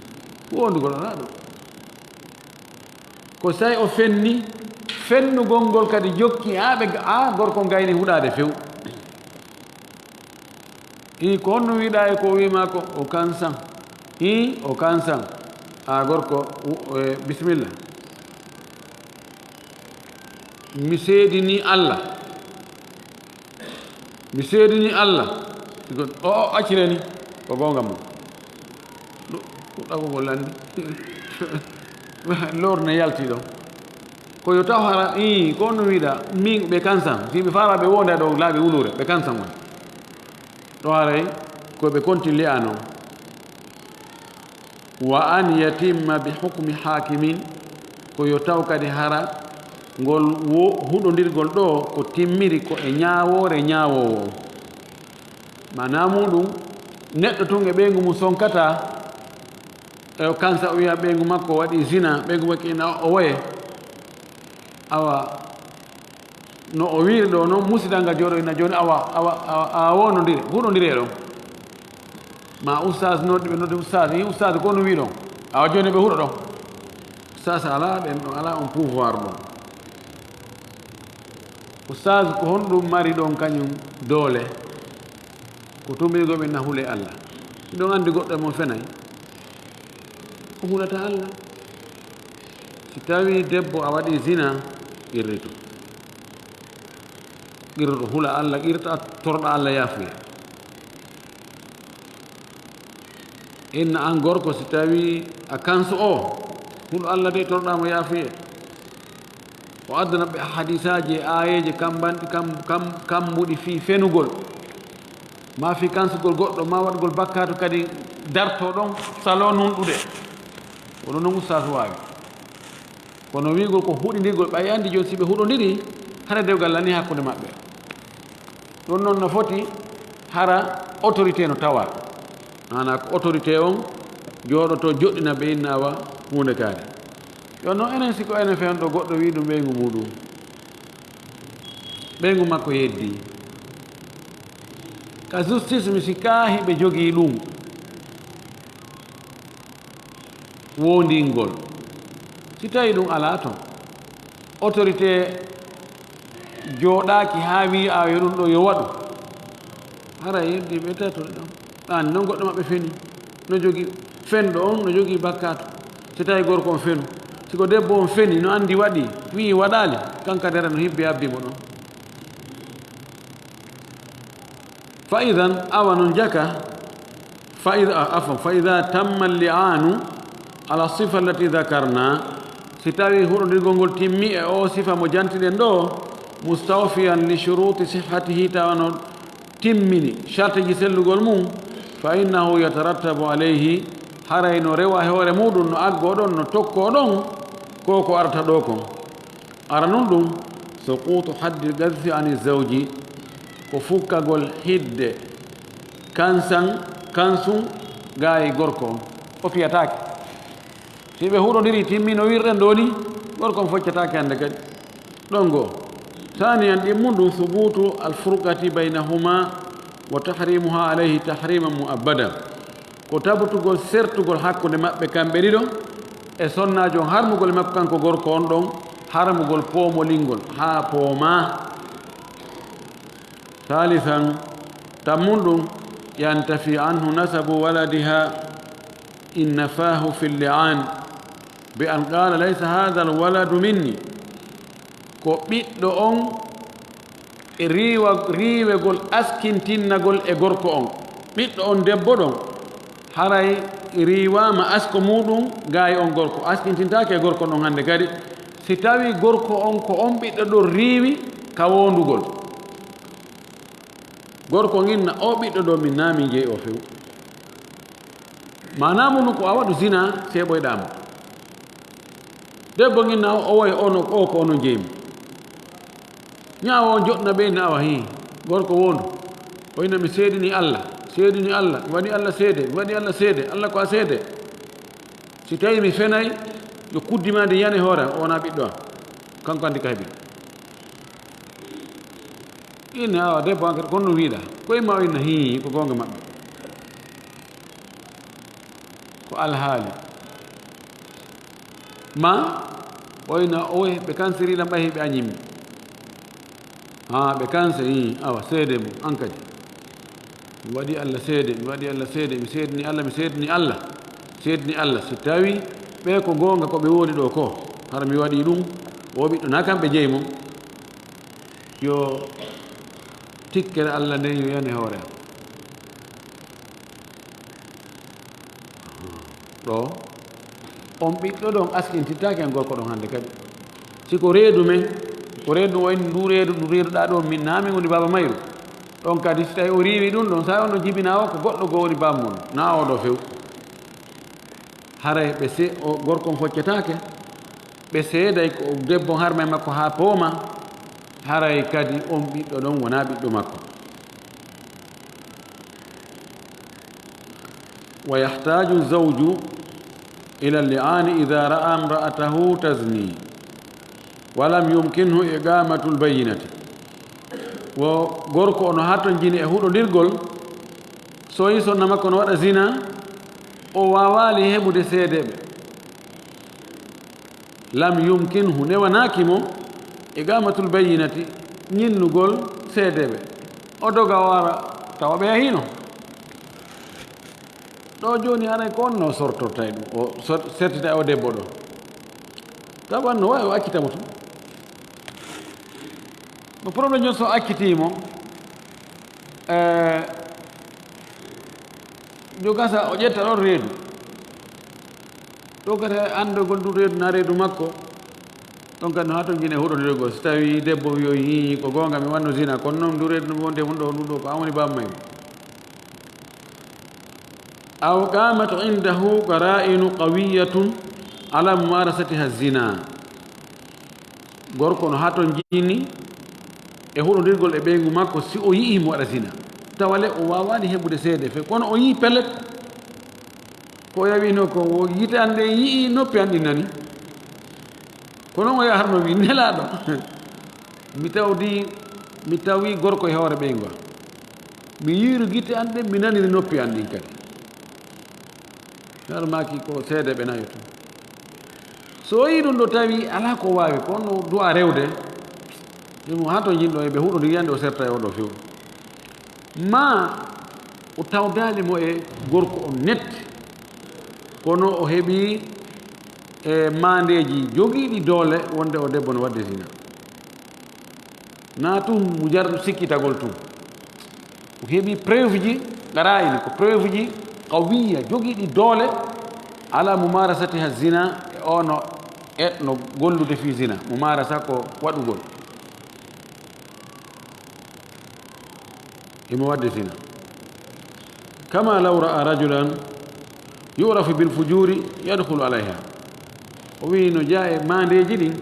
ko wondugol alaa ɗo." Ko say o fenni, fennugol ngol kadi jokki, haa ɓe, haa gorko on gayni huɗaade few. Hii, ko honno wiɗaa e ko o wi'i maa ko? O kansan. Hii, o kansan. A gorko, u-, e, bisimilla. Mi seedini Alla. Mi seedini Alla. O, o, accireni. Ko goonga mum. Ɗo, ɗo ɗaɓɓugol lanndi. Lowre ne yalti ɗon. Ko yo taw hara, ii, ko honno wiɗaa, min ɓe kansan. Si ɓe faalaa ɓe wonda ɗo laabi wuluure, ɓe kansan on. Ɗo haray ko ɓe konti li'aan on. Wa an yatimma bi hukmi hakimin, ko yo taw kadi hara ngol wo-, huɗondirgol ɗo ko timmiri ko e ñaawoore ñaawoowo on. Maanaa muuɗum, neɗɗo tun e ɓeyngu mum sonkataa, e o kansa o wi'a ɓeyngu makko waɗi zina, ɓeyngu makko ina o woye. Awa, no o wiiri ɗo non, musidal ngal jooɗo ina jooni, awa, awa, awa, awa wonondire, huɗondire ɗon. Ma ustaas noddi ɓe noddi ustaas, i ustaas ko no wi'i ɗon. Awa jooni ɓe huɗo ɗon. Ustaas alaa ɗen ɗon, alaa on pouvoir ɗon. Ustaas ko honɗum mari ɗon kañum doole? Ko tumbingo ɓe na hule Alla. Miɗon anndi goɗɗo e mon fenay. O hulata Alla. Si tawi debbo a waɗi zina, qirrito. Qirrito hula Alla, qirrita torɗa Alla yaafuya. Inna an gorko si tawi a kanso o, hulu Alla de torɗa mo yaafuye. O addana ɓe hadisaaji e aayeeje kambanɗi, kam, kam, kambuɗi fii fenugol. Ma fii kansugol goɗɗo, ma waɗugol bakkaatu kadi darto ɗon, salo nunɗude. Kono non ustaas waawi. Kono wi'ugol ko huɗindirgol, ɓay anndi jooni si ɓe huɗondiri, hara dewgal lanii hakkunde maɓɓe. Ɗum noon no foti hara autorité no tawa. Maanaa ko autorité on jooɗoto joɗɗina ɓe inna awa huunde kaari. Yo no enen si ko enen fewndo goɗɗo wi'i ɗum ɓeyngu muuɗum. Ɓeyngu makko yeddii. Ka justice mi sikkaa hiɓe jogii ɗum. Woondingol. Si tawii ɗum alaa toon, autorité jooɗaaki haa wi'i, "A, yo ɗum ɗo yo waɗu." Hara yeddi ɓe tatoɗe ɗon. Ɗaani noon goɗɗo maɓɓe feni. No jogii fenɗo on, no jogii bakkaatu. Si tawii gorko on fenu. Si ko debbo on feni, no anndi waɗi, wi'i waɗaali, kanka dara no hibbi abbi mo ɗon. Fa idan, awa non jaka, fa ida, a, afwan, fa ida tamma li'anu ala sifa allati dhakarna, si tawi huɗodirgol ngol timmi e o sifa mo jantiɗen ɗo, mustawfiyan li shuruti sihhatihi, tawa no timmini shartiji sellugol mum, fa innahu yatarattabu alayhi, haray no rewa e hoore muɗum, no aggo ɗon, no tokko ɗon, ko ko arata ɗo kon. Aranun ɗum, suqutu haddil qadhfi ani zawji, ko fukkagol hidde kansan, kansun gaayi gorko on. O fiyataake. Si ɓe huɗondiri, timmino wirɗen ɗo ni, gorko on foccataake hannde kadi. Ɗon goo. Thaniyan, ɗimmun ɗum, subutu alfurqati baynahuma wa tahrimuha alayhi tahriman muabbada. Ko tabutugol sertugol hakkunde maɓɓe kamɓe ɗiɗo, e sonnaajo on harmugol e makko kanko gorko on ɗon, harmugol poomolingol haa poomaa. Thalithan, tammun ɗum, yantafi anhu nasabu waladiha in nafahu fi li'an, bi an qala, "Laysa hadha alwaladu minni." Ko ɓiɗɗo on e riiwa-, riiwegol askintinnagol e gorko on. Ɓiɗɗo on debbo ɗon, haray riiwaama asko muuɗum gaayi on gorko. Askintintaake e gorko on hannde kadi. Si tawii gorko on ko on ɓiɗɗo ɗon riiwi ka woondugol, gorko on inna, "Oo ɓiɗɗo ɗoo, min naa min jeyi o few." Maanaa mun ko a waɗu zinaa, seeɓoyɗaa mo. Debbo on inna, "O, o wayi ono, o ko onon jeyi mo." Ñaawo on joɗna ɓe inna, "Awa hii, gorko woondu." O inna, "Mi seedini Alla, seedini Alla, mi waɗi Alla seede, mi waɗi Alla seede, Alla ko a seede. Si tawii mi fenay, yo kuddi maa ndi yane hoore am, o wonaa ɓiɗɗo am." Kanko anndi ka heɓi. Inna, awa, debbo an kadi, kono ɗum wiɗa. Ko imma o inna, hii, ko goonga maɓɓe. Ko alhaali. Ma, o inna, oy, ɓe kansiri lan ɓay ɓe añimmi. Haa, ɓe kanse, hii, awa, seede mum, an kadi. Mi waɗi Alla seede, mi waɗi Alla seede, mi seedini Alla, mi seedini Alla, seedini Alla. Si tawii ɓe ko goonga ko ɓe woni ɗoo ko, hara mi waɗi ɗum, o ɓiɗɗo na kamɓe jeyi mo. Yo tikkere Alla nden yo yane hoore am. Ɗo, on ɓiɗɗo ɗon askintitaake e gorko ɗon hannde kadi. Si ko reedu men, ko reedu o inni, ndu reedu, ndu reeduɗaa ɗo, min naa min woni baaba mayru. Ɗon kadi, si tawi o riiwi ɗum ɗon, sa on no jibinaa o, ko goɗɗo goo woni baaba mum, naa oo ɗo few. Haray ɓe se-, o gorko on foccataake, ɓe seeday ko debbo on harma e makko haa pooma, haray kadi on ɓiɗɗo ɗon wonaa ɓiɗɗo makko. ويحتاج الزوج إلى اللعان إذا رأى امرأته تزني ولم يمكنه إقامة البينة. Wo gorko on no hatonjini e huɗondirgol, so yi sonna makko no waɗa zina, o waawaali heɓude seedeeɓe. Lam yumkinhu, newanaaki mo, iqamatul bayyinati, ñinnugol seedeeɓe. O doga o ara, tawa ɓe yahiino. Ɗo jooni aray ko on no sortortay ɗum, o sor-, sertita e o debbo ɗo. Tawa no waawi o accita mo tun. Mo problème jooni so accitii mo, eh, yo gasa o ƴetta ɗon reedu. Ɗo kadi anndogol ndu reedu na reedu makko. Ɗon kadi no hatonjine huɗondirgol. So tawi debbo wiyo, "Hii, ko goonga mi wanno zina, kono noon ndu reedu ndu wonde mun ɗo, ndu ɗo ko an woni baaba mayru." Aw qamat indahu qara'inu qawiyatun ala mumarasatiha zina. Gorko no hatonjini e huɗondirgol e ɓeyngu makko si o yi'i mo waɗa zina. Tawale o waawaani heɓude seede fe, kono o yi'i pellet. Ko o yawino ko o yiite an ɗen yi'i, noppi an ɗin nani. Kono o yaharno wi, "Nelaaɗo, mi tawdi, mi tawi gorko e hoore ɓeyngu am. Mi yiiru gite an ɗen, mi naniri noppi an ɗin kadi." Nar maaki ko seede ɓe nayo tun. So o yii ɗum ɗo tawi alaa ko waawi, ko on no du'a rewde, himo hato jinɗo e ɓe huɗo ndiyande o serta e oɗo few. Ma o tawdaali mo e gorko on net, kono o heɓi e maandeeji jogiiɗi doole wonde o debbo no waɗde zina. Na tun mujarrad sikkitagol tun. O heɓi preuve ji, qara'in ko preuve ji qawiyya jogiiɗi doole ala mumarasatiha zina, e ono etno gollude fi zina. Mumarasa ko waɗugol. Himo waɗde zina. Kama law ra'a rajulan yu'rafu bil fujuri yadkhulu alayha. O wi'i no jeyaa e maandeeji ɗin.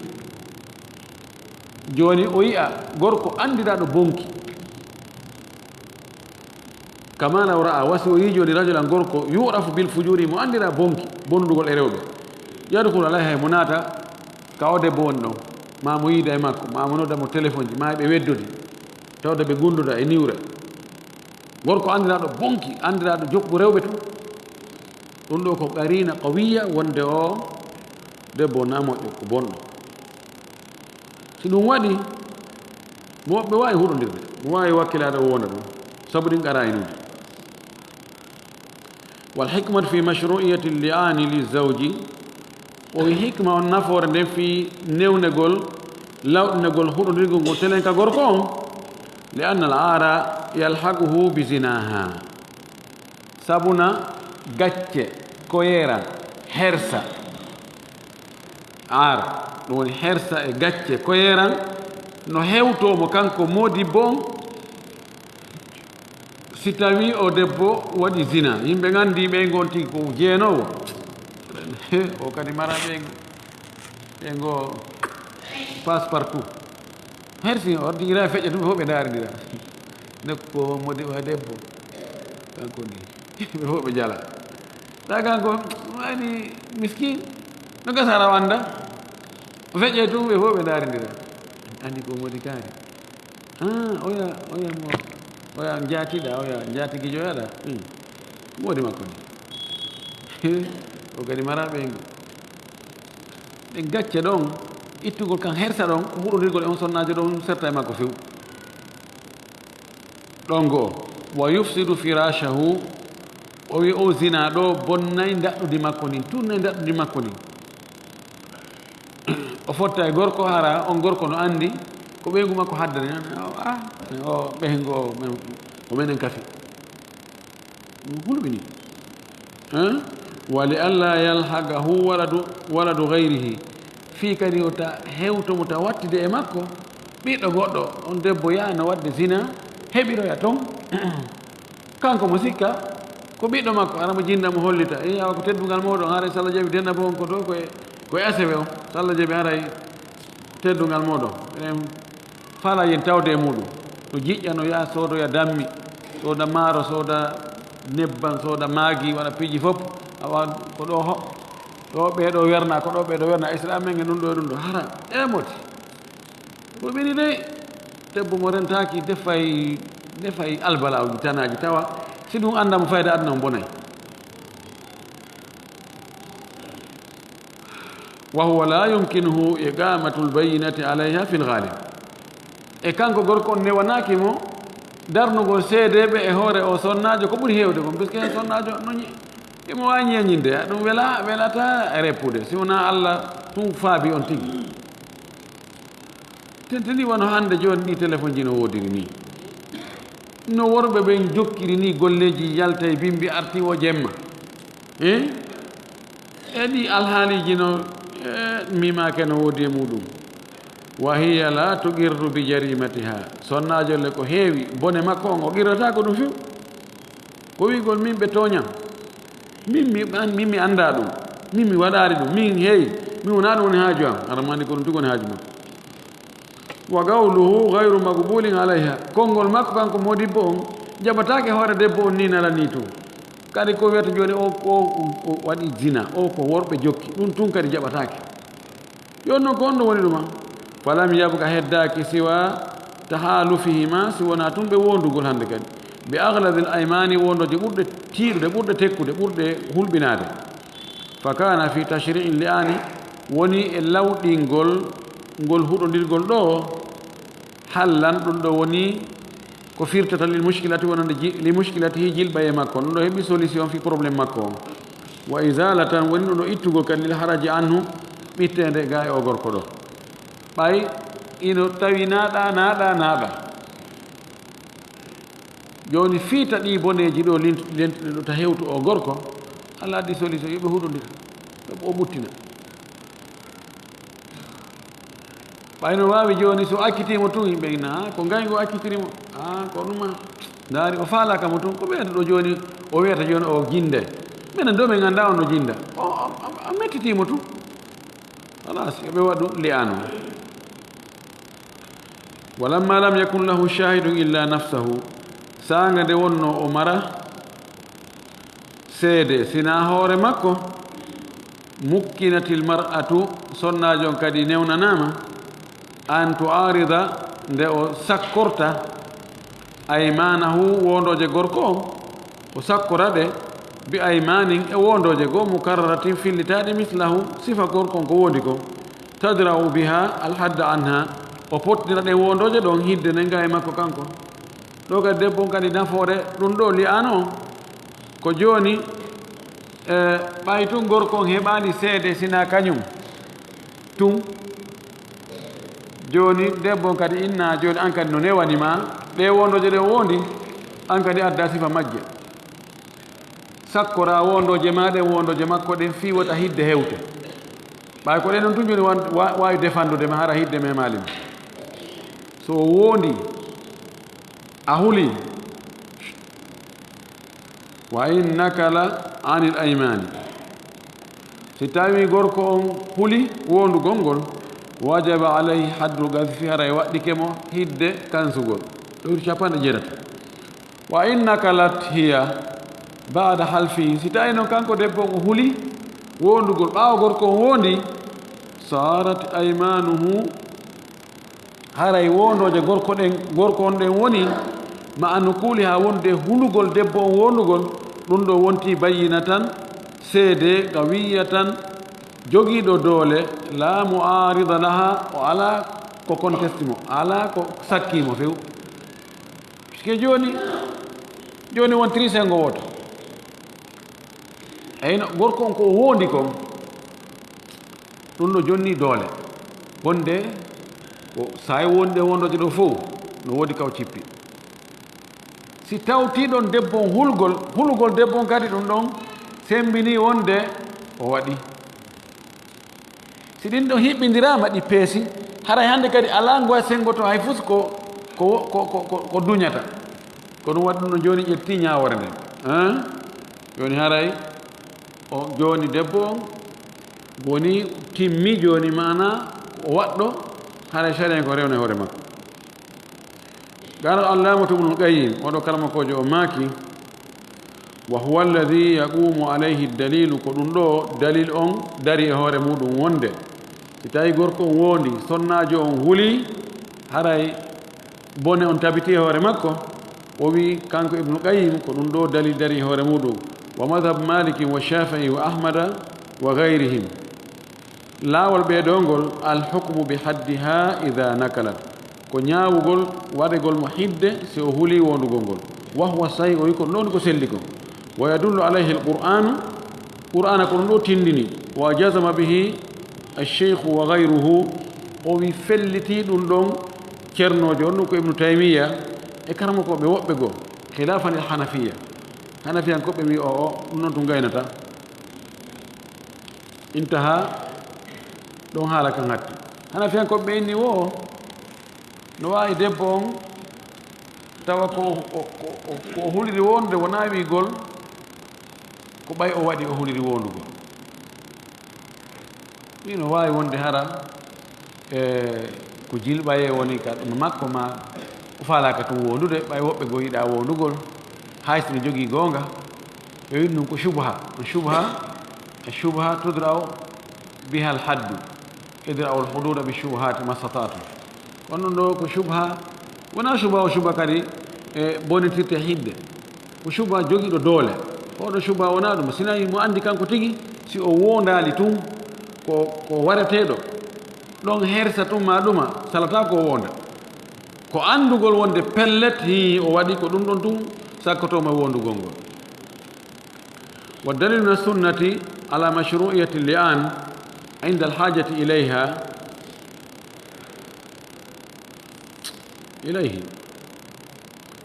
Jooni o yi'a gorko anndiraaɗo bonki. Kama law ra'a, wa si o yi'i jooni rajulan gorko yu'rafu bil fujuri mo anndiraa bonki, bonndugol e rewɓe. Yadkhulu alayha, mo naata ka o debbo woni ɗon. Ma mo yiida e makko, ma mo nodda mo téléphone ji, ma ɓe weddodi. Tawde ɓe gunduda e niwre. Gorko anndiraaɗo bonki, anndiraaɗo jokku rewɓe tun. Ɗum ɗo ko qarina qawiyya wonde o debbo na moƴƴo, ko bonɗo. Si ɗum waɗi, mo ɓe waawi huɗondirde, mo waawi wakkilaade o wonda ɗum. Sabu ɗin qara'inuuji. Wal hikmatu fi mashru'iyyati li'ani li zawji, o wi hikma on nafoore nden fii newnegol, lawɗinegol huɗondirgol ngol telen ka gorko on, li anna al aara yalhaquhu bi zinaha. Sabuna gacce, koyeera, hersa, aar, Ɗum woni hersa e gacce koyeeral no hewtoo mo kanko moodibbo on, si tawii o debbo waɗi zina. Yimɓe nganndi ɓeyngo on tigi ko jeenoowo. O kadi mara ɓeyngo, ɓeyngo passe partout. Hersi o ardi ira feƴƴa tun, ɓe fof ɓe ndaarindira. Nokku ko moodi o debbo. Kanko ni. Ɓe fof ɓe jala. Ta kanko, wani miskin. No gasa ara wanda. O feƴƴa tun, ɓe fof ɓe ndaarindira. Anndi ko moodi kaari. Ah, oya, oya mo, oya njaatiɗa, oya njaatigijo yaɗa. Hmm. Ko moodi makko ni. O kadi mara ɓeyngu. Ɗen gacce ɗon, ittugol kan hersa ɗon, ko huɗodirgol e on sonnaajo ɗon, serta e makko few. Ɗon goo, wa yufsidu firashahu, o wi o zina ɗo bonnay ndaɗɗudi makko ndin, tunnay ndaɗɗudi makko ndin. O fotta e gorko, hara on gorko no anndi ko ɓeyngu makko haddani, ah, o ɓeyngu o, o menen kafi. Ɗum hulɓini. Hein? Wa li alla yalhaqahu waladu, waladu ghayrihi. Fii kadi o ta hewto mo ta wattide e makko, ɓiɗɗo goɗɗo, on debbo yaha no waɗde zina, heɓiroya ton. Kanko mo sikka, ko ɓiɗɗo makko, ara mo jinda mo hollita. E yawa ko teddungal mawɗo, haray salla jaɓi denɗa bo on ko to, ko e, ko e asewe on. Salla jaɓi haray teddungal mawɗo. Eɗen fala yen tawde e muɗum. No jiƴƴa, no yaha soodoya dammi, sooda maaro, sooda nebban, sooda maagi, waɗa piiji fof. Awa ko ɗo ho-, ɗo ɓeeɗo werna, ko ɗo ɓeeɗo werna. Islam men e ɗum ɗo e ɗum ɗo. Hara, e moti. Ko ɓeni dey, debbo mo rentaaki defay, defay albalaaji tanaaji tawa, si ɗum annda mo fayda aduna on bonay. Wa huwa la yumkinuhu iqamatul bayyinati alayha fil ghalib. E kanko gorko on newanaaki mo darnugol seedeeɓe e hoore o sonnaajo ko ɓuri heewde kon, puisque sonnaajo no ñi-, imo waawi ñeeñinde, ɗum wela, welata reppude, si wonaa Allah tun faabi on tigi. Tentini wano hannde jooni ɗi telefonji no woodiri nii. No worɓe ɓen jokkiri nii golleeji, yalta e bimbi, arti o jemma. Eh? E ɗi alhaaliiji no, eh, mimaake no woodi e muɗum. Wa hiya la tuqirru bi jarimatiha. Sonnaajo le ko heewi bone makko on, o qirrata ko ɗum few. Ko wi'gol min ɓe tooña. Min mi, an-, min mi annda ɗum. Min mi waɗaali ɗum. Min hey, mi wonaa ɗum woni haaju am. Hara mo anndi ko ɗum tigi woni haaju makko. Wa qawluhu ghayru maqbulin alayha. Konngol makko kanko modibbo on jaɓataake hoore debbo on ni nala ni tun. Kadi ko wiyata jooni o, o, o, o waɗi zina, o ko worɓe jokki. Ɗum tun kadi jaɓataake. Jooni noon ko honɗum woni ɗuma? Falam yabqa heddaaki siwa tahalufihima, si wonaa tun ɓe wondugol hannde kadi. Bi agladil aymani, wondooje ɓurɗe tiiɗude, ɓurɗe tekkude, ɓurɗe hulɓinaade. Fa kana fi tashri'in li'ani, woni e lawɗingol ngol huɗondirgol ɗo, hallan ɗum ɗo woni ko firtata lil mushkilati wonande ji-, li mushkilatihi jilɓaye makko. Ɗum ɗo heɓi solution fi problème makko on. Wa izalatan woni ɗum ɗo ittugol kadi lil haraji anhu ɓitteende ga e o gorko ɗo. Ɓay ino tawi naaɗa, naaɗa, naaɗa. Jooni fiita ɗi boneeji ɗo lint-, lentɗe ɗo ta hewtu o gorko, Allah addi solution, yo ɓe huɗondira. Yo o ɓuttina. Ɓay no waawi jooni so accitiima tun, yimɓe ina, "Ah, ko ngayngu accitiri mo. Ah, ko ɗum ah. Ndaari, o faalaaka mo tun. Ko ɓeyata ɗo jooni, o wiyata jooni o jinde. Minen ɗo min anndaa on no jinda. O, o, o, o mettitii mo tun." Halas, yo ɓe waɗu li'aanu. Walamma lam yakun lahu shahidun illa nafsahu. Saanga nde wonno o mara seede, sinaa hoore makko, mukkinatil mar'atu, sonnaajo on kadi newnanaama, an tu'arida, nde o sakkorta, aymanahu, wondooje gorko on, o sakkora ɗe, bi aymanin, e wondooje goo, mukarraratin, fillitaaɗe, mislahu, sifa gorko on ko wondi ko, tadra'u biha alhadda anha, o pottinira ɗen wondooje ɗon hidde nen ga e makko kanko. Ɗo kadi debbo on kadi nafoore ɗum ɗo li'aano on. Ko jooni, e, ɓay tun gorko on heɓaali seede sina kañum tun. Jooni debbo on kadi inna, jooni an kadi no newani ma, ɗe wondooje ɗe o wondi, an kadi adda sifa majje. Sakkora wondooje ma ɗen, wondooje makko ɗen, fii wota hidde hewte. Ɓay ko ɗen non tun joni wan-, wa-, waawi defandude ma hara hidde memaali ma. So o woondi, a huli, wa in nakala anil aymani. Si tawi gorko on huli woondugol ngol, wajaba alayhi haddul qadhfi, haray waɗɗike mo hidde kansugol. Ɗowri capanɗe jeetati. Wa in nakalat hiya ba'da halfi, si tawi non kanko debbo on o huli woondugol ɓaawo gorko on woondi, sarat aymanuhu, haray woondooje gorko ɗen, gorko on ɗen woni, ma a nukuli, haa wonde hulugol debbo on woondugol, ɗum ɗo wonti bayyinatan, seede, qawiyatan, jogiiɗo doole, la mu'arida laha, o alaa ko contesti mo, alaa ko sakki mo few. Puisque jooni, jooni wontiri senngo wooto. Eyno, gorko on ko o woondi kon, ɗum no jonni doole. Wonde ko saa'i wonde wondoje ɗo fow, no woodi kaw cippi. Si tawti ɗon debbo on hulgol, hulugol debbo on kadi ɗum ɗon sembini wonde o waɗi. Si ɗin ɗon hiɓɓindiraama, ɗi peesi, haray hannde kadi alaa ngoya senngoto hay fus ko, ko, ko, ko, ko, ko duñata. Ko ɗum waɗi ɗum no jooni ƴetti ñaawoore nden. Hein? Jooni haray o jooni debbo on woni timmi jooni maana o waɗɗo, haray sariya ko rewna e hoore makko. Qala al-allamatu Ibnul Qayyim, oɗo karamokoojo o maaki, wa huwa alladhi yaqumu alayhi dalilu, ko ɗum ɗo dalil on dari e hoore muɗum wonde, si tawi gorko on woondi, sonnaajo on huli, haray bone on tabiti e hoore makko, o wi kanko Ibnu Qayyim, ko ɗum ɗo dalil dari e hoore muɗum, wa madhhab Malikin wa Shafi'i wa Ahmada wa ghayrihim. Laawol ɓeeɗo ngol, al hukmu bi haddiha idha nakalat, ko ñaawugol waɗegol mo hidde si o huli woondugol ngol. Wa huwa sahih, o wi ko ɗum ɗon ko selli kon. Wa yadullu alayhi al Qur'anu, Qur'ana ko ɗum ɗo tindini. Wa jazama bihi al sheikhu wa ghayruhu, o wi felliti ɗum ɗon cernoojo on, ɗum ko Ibnu Taymiya e karamokooɓe woɓɓe goo, khilafan lil Hanafiya. Hanafiyankooɓe wi o, o, ɗum ɗon tun gaynata. Intaha, ɗon haala kan hatti. Hanafiyankooɓe ɓe inni wo, no waawi debbo on tawa ko, ko, ko, ko, ko o huliri wonde wonaa wiigol, ko ɓay o waɗi o huliri wondugol. Wi no waawi wonde hara, e, ko jilɓayee woni ka ɗum makko ma o faalaaka tun wondude, ɓay woɓɓe goo yiɗaa wondugol, hay si no jogii goonga, ɓe wi ɗum ko shubha. Shubha, shubha tudra'u biha al haddu. Idra'u al hududa bi shubuhati mastata'tum. Kono ɗo ko shubha, wonaa shubha o shubha kadi e bonitirte hidde. Ko shubha jogiiɗo doole. Oɗo shubha wonaa ɗum. Sinay mo anndi kanko tigi, si o woondaali tun, ko, ko wareteeɗo. Ɗon hersa tun ma ɗuma, salata ko wonda. Ko anndugol wonde pellet, hii, o waɗi ko ɗum ɗon tun, sakkoto mo wondugol ngol. Wa dalilu min sunnati ala mashru'iyati li'an inda al hajati ilayha, ilayhi.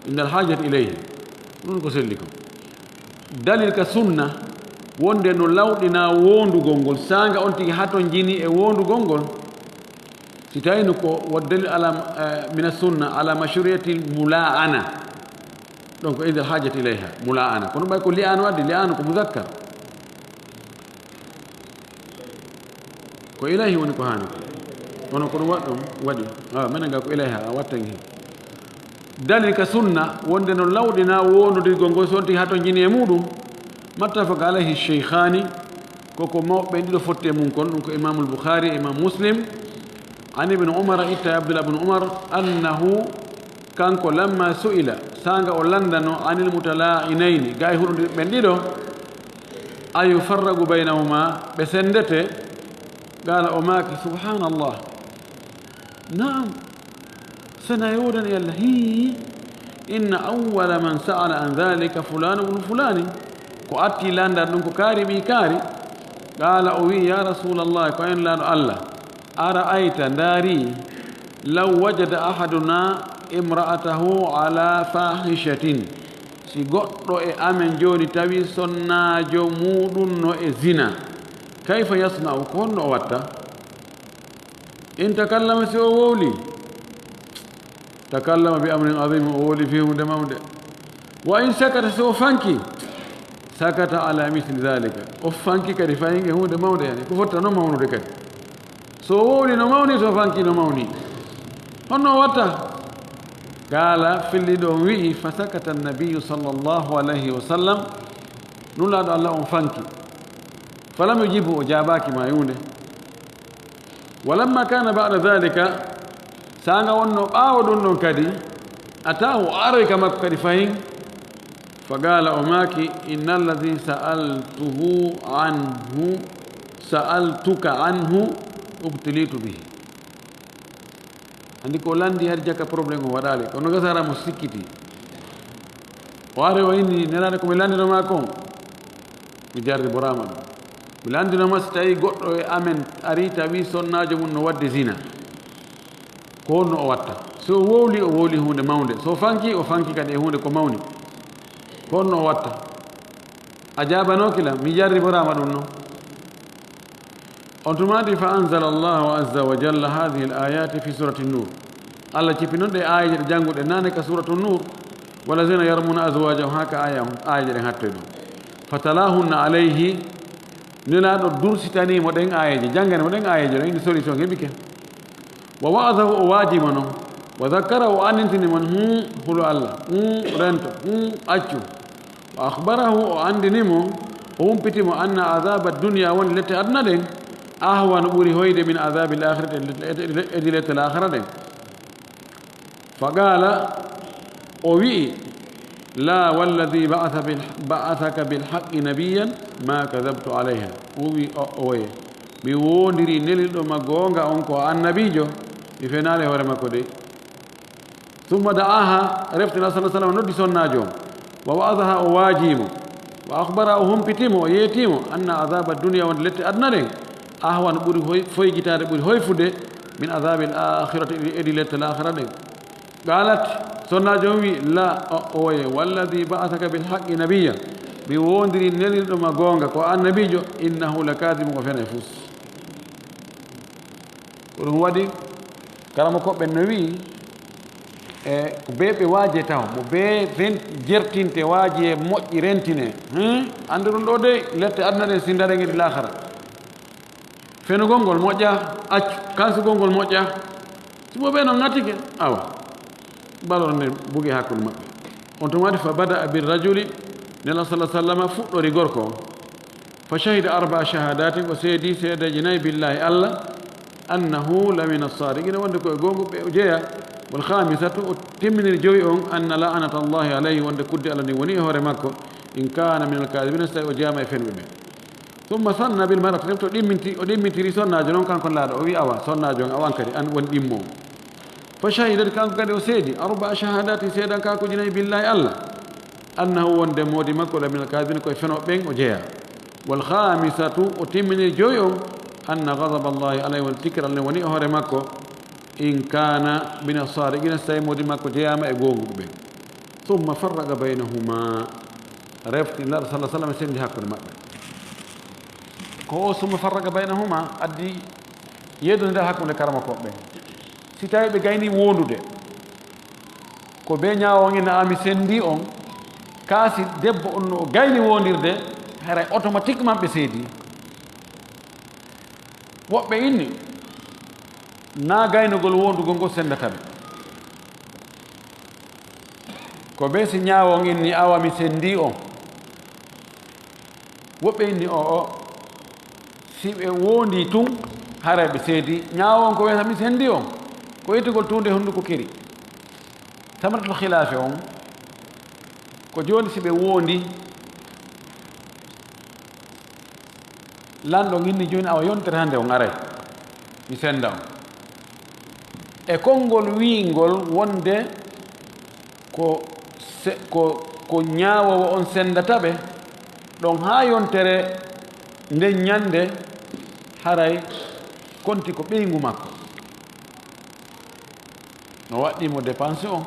Inda al hajati ilayhi. Ɗum ko selli ko. Dalil ka sunna, wonde no lawɗina wondugol ngol, saanga on tigi hatonjini e wondugol ngol. Si tawino ko wa dalil ala, eh, min sunna ala mashru'iyati mula'ana. Donc, inda al hajati ilayha, mula'ana. Kono ɓay ko li'anu addi, li'anu ko muzakkar. Ko ilayhi woni ko haani ko. Kono ko ɗum waɗɗum waɗi. Ah, menen ga ko ilayha, a watta hen. Dalil ka sunna, wonde no lawɗina wondodirgol ngol so on tigi hatonjini e muɗum. Mattafaqa alayhi shaykhani, ko ko mawɓe ɓen ɗiɗo fotti e mum kon, ɗum ko Imamul Bukhari e Imam Muslim. An Ibn Umar, itta e Abdullah ibn Umar, annahu, kanko, lamma su'ila, saanga o landano, anil mutala'inayni, ga e hulondirɓe ɓen ɗiɗo, a yufarraqu baynahuma, ɓe sendete? Qala, o maaki, subhanallah. Naam, sena e woodani Alla, hii, inna awwala man sa'ala an dhalika fulanu ibnu fulani. Ko atti landan ɗum ko kaari ɓii kaari. Qala, o wi, ya Rasulallah, ko en laaɗo Alla. Ara'ayta, ndaari, law wajada ahaduna imra'atahu ala fahishatin, si goɗɗo e amen jooni tawi sonnaajo muuɗum no e zina, Kayfa yasna'u, ko honno o watta? In takallama, si o wowli, takallama bi amrin azim, o wowli fii huunde mawnde. Wa in sakata, si o fanki, sakata ala misli dhalika, o fanki kadi fahin e huunde mawnde, yani ko fotta no mawnude kadi. So o wowli no mawni, so o fanki no mawni. Honno o watta? Qaala, filliɗo on wi'i, fa sakata annabiyu sallallahu alayhi wa sallam, Nulaaɗo Allah on fanki. Falam yujibu, o jaabaaki ma e huunde. Walamma kana ba'da dhalika, saanga wonno ɓaawo ɗun ɗon kadi, ataahu, o aroy ka makko kadi fahin. Fa qaala, o maaki, inna alladhi sa'altuhu anhu, sa'altuka anhu, ubtulitu bihi. Anndi ko lanndi hari jaka problème o waɗaali, kono gasara mo sikkiti. O ari o inni, Nelaaɗo, ko mi lanndino ma kon, mi jarriboraama ɗum. Mi lanndino ma si tawi goɗɗo e amen ari tawi sonnaajo mum no waɗde zina. Ko honno o watta? So o wowli, o wowli huunde mawnde. So o fanki, o fanki kadi e huunde ko mawni. Ko honno o watta? A jaabanooki la, mi jarriboraama ɗum no. On tuma di fa anzala Allahu azza wa jalla hadhihi al-ayati fi surati Nur. Allah cippi non ɗe aayeeje ɗe jannguɗe nane ka suratu Nur. Walladhina yarmuna azwajahum, haa ka aaya on, aayeeje ɗen hattoy ɗon. Fatalahunna alayhi, Nelaaɗo dursitanii mo ɗen aayeeje, janngani mo ɗen aayeeje ɗen, indi solution heɓike. Wa wa'adahu, o waajii mo non. Wa dhakkarahu, o anndintini mo, hum, hulu Allah, hum, rento, hum, accu. Wa akhbarahu, o anndini mo, o humpiti mo, anna adhaba dunya, woni lette aduna ɗen, ahwanu, ɓuri hoyde, min adhabil akhirati, e, e, e, e lette laakhara ɗen. Fa qaala, o wi'i, la walladhi ba'atha bil, ba'athaka bil haqqi nabiyyan ma kadhabtu alayha. O wi'i, o, oye, mi woondiri nelirɗo ma goonga on ko annabiijo, mi fenaali hoore makko de. Thumma da'aha, refti Nabi sallallahu alaihi wasallam noddi sonnaajo on. Wa wa'adhaha, o waajii mo. Wa akhbara, o humpiti mo, o yeetii mo, anna adhaba dunya, wonde lette aduna ɗen, ahwan, ɓuri hoy-, foygitaade, ɓuri hoyfude, min adhabil akhirati, e ɗi lette laakhara ɗen. Qalat, sonnaajo on wi, la, o, oye, walladhi ba'athaka bil haqqi nabiyya, mi woondiri nelirɗo ma goonga, ko annabiijo, innahu lakadhibun, o fenay fus. Ko ɗum waɗi, karamokooɓe no wi'i, e ko bee ɓe waaje taw, mo bee ren-, jertinte, waaje moƴƴi rentine. Hmm? Annde ɗum ɗo de, lette aduna ɗen, si ndaren e ɗi laakhara. Fenugol ngol moƴƴa, accu, kansugol ngol moƴƴa. Si mo ɓe no ŋatike, awa, balor nde bugi hakkunde maɓɓe. On tuma waɗi, fa bada'a bir rajuli, Nela sallallahu alaihi wasallam fuɗɗori gorko on. Fa shahida arba'a shahadatin, o seedi seedeeji nayi, billahi, Allah, annahu lamina sadiqina, wonde ko e goonguɓe o jeya. Wal khamisatu, o timminiri jowi on, anna la'natallahi alayhi, wonde kudde Allah ndin woni e hoore makko, in kana minal kadhibina, so tawi o jeyama e fenɓe ɓe. Thumma sanna bil mar'ati, nden to ɗimminti, o ɗimmitiri sonnaajo non, kanko laaɗo, o wi, awa, sonnaajo on, awa, an kadi, an woni ɗimmo. Fa shahidat, kanko kadi o seedi, arba'a shahadatin, seedankaakuuji nayi, billahi, Allah, annahu, wonde moodi makko, la minal kadhibin, koye fenooɓe ɓen o jeyaa. Wal khamisatu, o timminiri jowi on, anna ghadaba Allahi alayhi, won tikkere Allah woni e hoore makko, in kana mina sadiqina, so tawi moodi makko jeyaama e goonguɓe ɓen. Thumma farraqa baynahuma, refti, Nulaaɗo sallallahu alaihi wasallam sendi hakkunde maɓɓe. Ko o summa farraqa baynahuma addi yeddondiral hakkunde karamokooɓe ɓen. Si tawi ɓe gayni wondude, ko be ñaawo on ina ami sendi on, kaa si debbo on no o gayni wondirde, haray automatiquement ɓe seedi. Woɓɓe inni, na gaynugol wondugol ngol sendata ɓe. Ko be si ñaawo on inni, awa mi sendi on. Woɓɓe inni, o, o, si ɓe wondi tun, haray ɓe seedi. Ñaawo on ko wiyata mi sendi on, ko ittugol tuunde hunduko kiri. Tamratul khilaafi on, ko jooni si ɓe wondi, lanɗo on inni jooni, awa yontere hannde on aray, mi senda on. E konngol wiingol wonde ko se-, ko, ko ñaawoowo on sendata ɓe, ɗon haa yontere nden ñannde, haray konti ko ɓeyngu makko. No waɗɗii mo dépense on,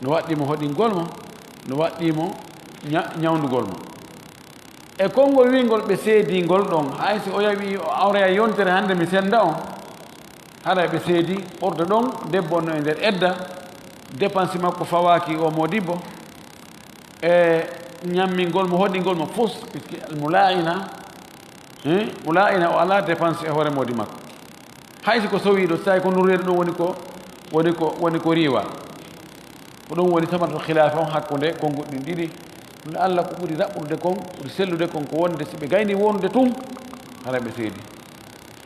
no waɗɗii mo hoɗingol mo, no waɗɗii mo ña-, ñawndugol mo. E konngol wiingol ɓe seedii ngol ɗon, hay si o yawi o awroya yontere hannde mi sennda on, haray ɓe seedii ɓurɗo ɗon, debbo on no e nder edda, dépense makko fawaaki o moodibbo, e ñammingol mo, hoɗingol mo fus, puisque al mulaa'ina, eh, mulaa'ina o alaa dépense e hoore moodi makko. Hay si ko sowiiɗo, so tawi ko nurreede ɗum woni ko, woni ko, woni ko riiwa. Ko ɗum woni sababu khilaafa on hakkunde konnguɗi ɗin ɗiɗi. Ɗum Allah ko ɓuri raɓɓude kon, ɓuri sellude kon ko wonde si ɓe gayni wonde tun, hara ɓe seedi.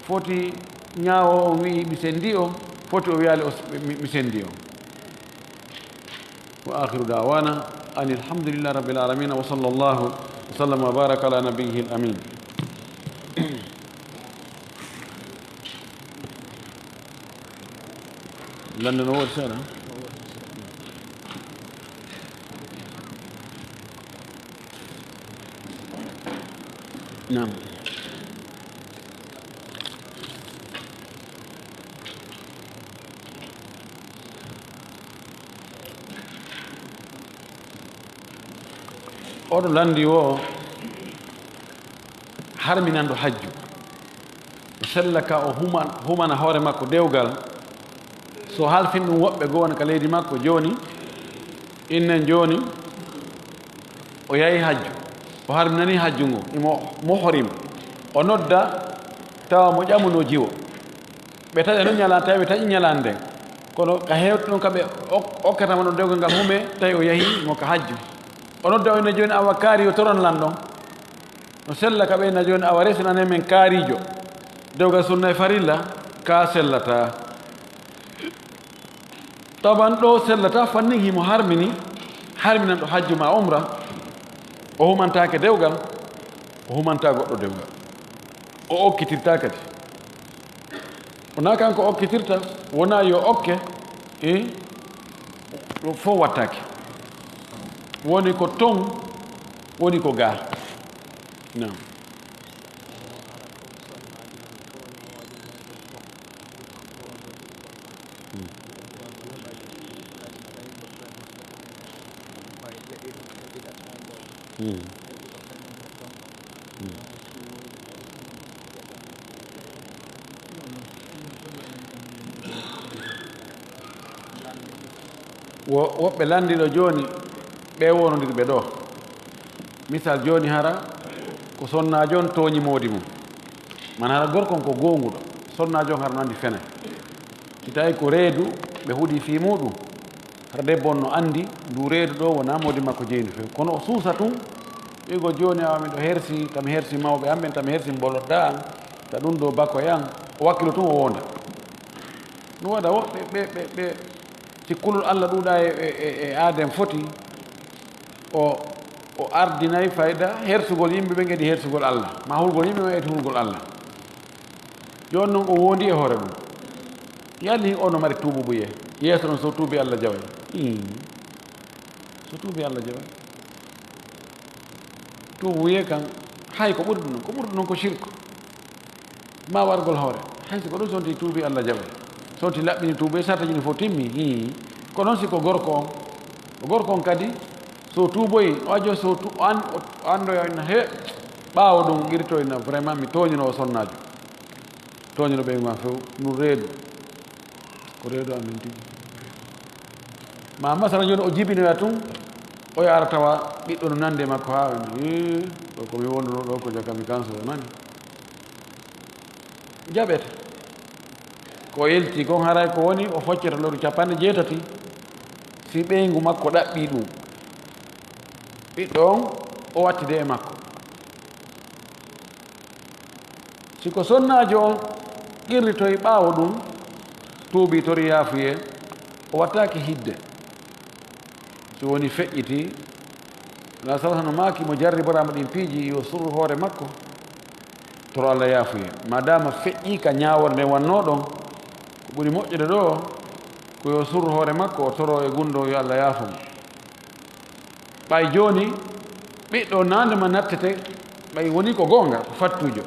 Foti ñaawo on wi'i mi sendi on, foti o wi'aali o s-, mi, mi sendi on. وآخر دعوانا أن الحمد لله رب العالمين، وصلى الله وسلم وبارك على نبيه الأمين. Lanndano woodi seeɗa. Naam. Oɗo lanndi o harminanɗo hajju. O sella ka o human-, humana hoore makko dewgal. So halfin ɗum woɓɓe goo wona ka leydi makko jooni, innen jooni, o yahi hajju. O harminani hajju ngu, imo muhrim. O nodda, tawa mo ƴamuno jiwo. Ɓe taƴa noon ñalaande, tawi ɓe taƴi ñalaande nden. Kono ka heewta ɗum ka ɓe ok-, okkata mo ɗon dewgal ngal hume, tawi o yahii mo ka hajju. O nodda o ina jooni awa kaari yo toron lan ɗon. No sella ka ɓe ina jooni awa resinane men kaariijo. Dewgal sunna e farilla, ka sellata. Taban ɗo sellata fannin himo harmini, harminan ɗo hajju ma umra. O humantaake dewgal, o humanta goɗɗo dewgal. O okkitirta kadi. Wonaa kanko okkitirta, wonaa yo okke, eh, ɗum fof wattaake. Woni ko ton, woni ko gaa. Naam. Hmm. Hmm. Hmm. Wo-, woɓɓe lanndiiɗo jooni, ɓe wonondirɓe ɗo. Misal jooni hara, ko sonnaajo on tooñi moodi mum. Man hara gorko on ko goonguɗo, sonnaajo on hara no anndi fene. Si tawi ko reedu, ɓe huɗi fii muuɗum. Hara debbo on no anndi, ndu reedu ɗo wonaa moodi makko jeyi ndu few. Kono o suusa tun, wi'ugol jooni awa miɗo hersi, tami hersi mawɓe am ɓen, tami hersi mbolodda an, ta ɗum ɗo bako e an, o wakkilo tun o wonda. No waɗa woɓɓe ɓe, ɓe, ɓe, si kulol Allah ɗuuɗa e, e, e, e aaden foti, o, o ardinay fayda hersugol yimɓe ɓen edi hersugol Allah, ma hulgol yimɓe ɓen edi hulgol Allah. Jooni non o wondi e hoore mum. Yalli on no mari tuubu buye. Yeeso non so tuubi Allah jaway. Ii. So tuubi Allah jaway. Tuubu buye kan, hay ko ɓuri ɗum non, ko ɓuri ɗum non ko shirku. Ma wargol hoore. Hay si ko ɗum sonti tuubi Allah jaway. Sonti laɓɓini tuubu e sartaji no fof timmi. Ii. Ko non si ko gorko on. Ko gorko on kadi, so tuuboyi, o ajo so tu-, o an-, o andoya ina he-, ɓaawo ɗum qirto ina vraiment mi tooñino o sonnaajo. Tooñuno ɓe ma few, ɗum reedu. Ko reedu amen tigi. Ma masala jooni o jibinoya tun, o yaara tawa ɓiɗɗo no nande makko haa o ina, "Ee, ɗo ko mi wonduno ɗo ko jaka mi kan so o nani." Jaɓete. Ko yelti kon haray ko woni o foccata lewru capanɗe jeetati. Si ɓeyngu makko ɗaɓɓi ɗum, ɓiɗɗo on o wattide e makko. Si ko sonnaajo on qirritoy ɓaawo ɗum, tuubi tori yaafuyee, o wattaaki hidde. Si woni feƴƴiti, Rasul sallallahu alaihi wasallam maaki mo jarriboraama ɗin piiji, yo surru hoore makko, toro Allah yaafuyee. Maadaama feƴƴi ka ñaawore nde wannoo ɗon, ko ɓuri moƴƴude ɗo, ko yo surru hoore makko, o toro e gunndoo yo Allah yaafo mo. Ɓay jooni, ɓiɗɗo on naande ma nattete, ɓay woni ko goonga, ko fattuujo.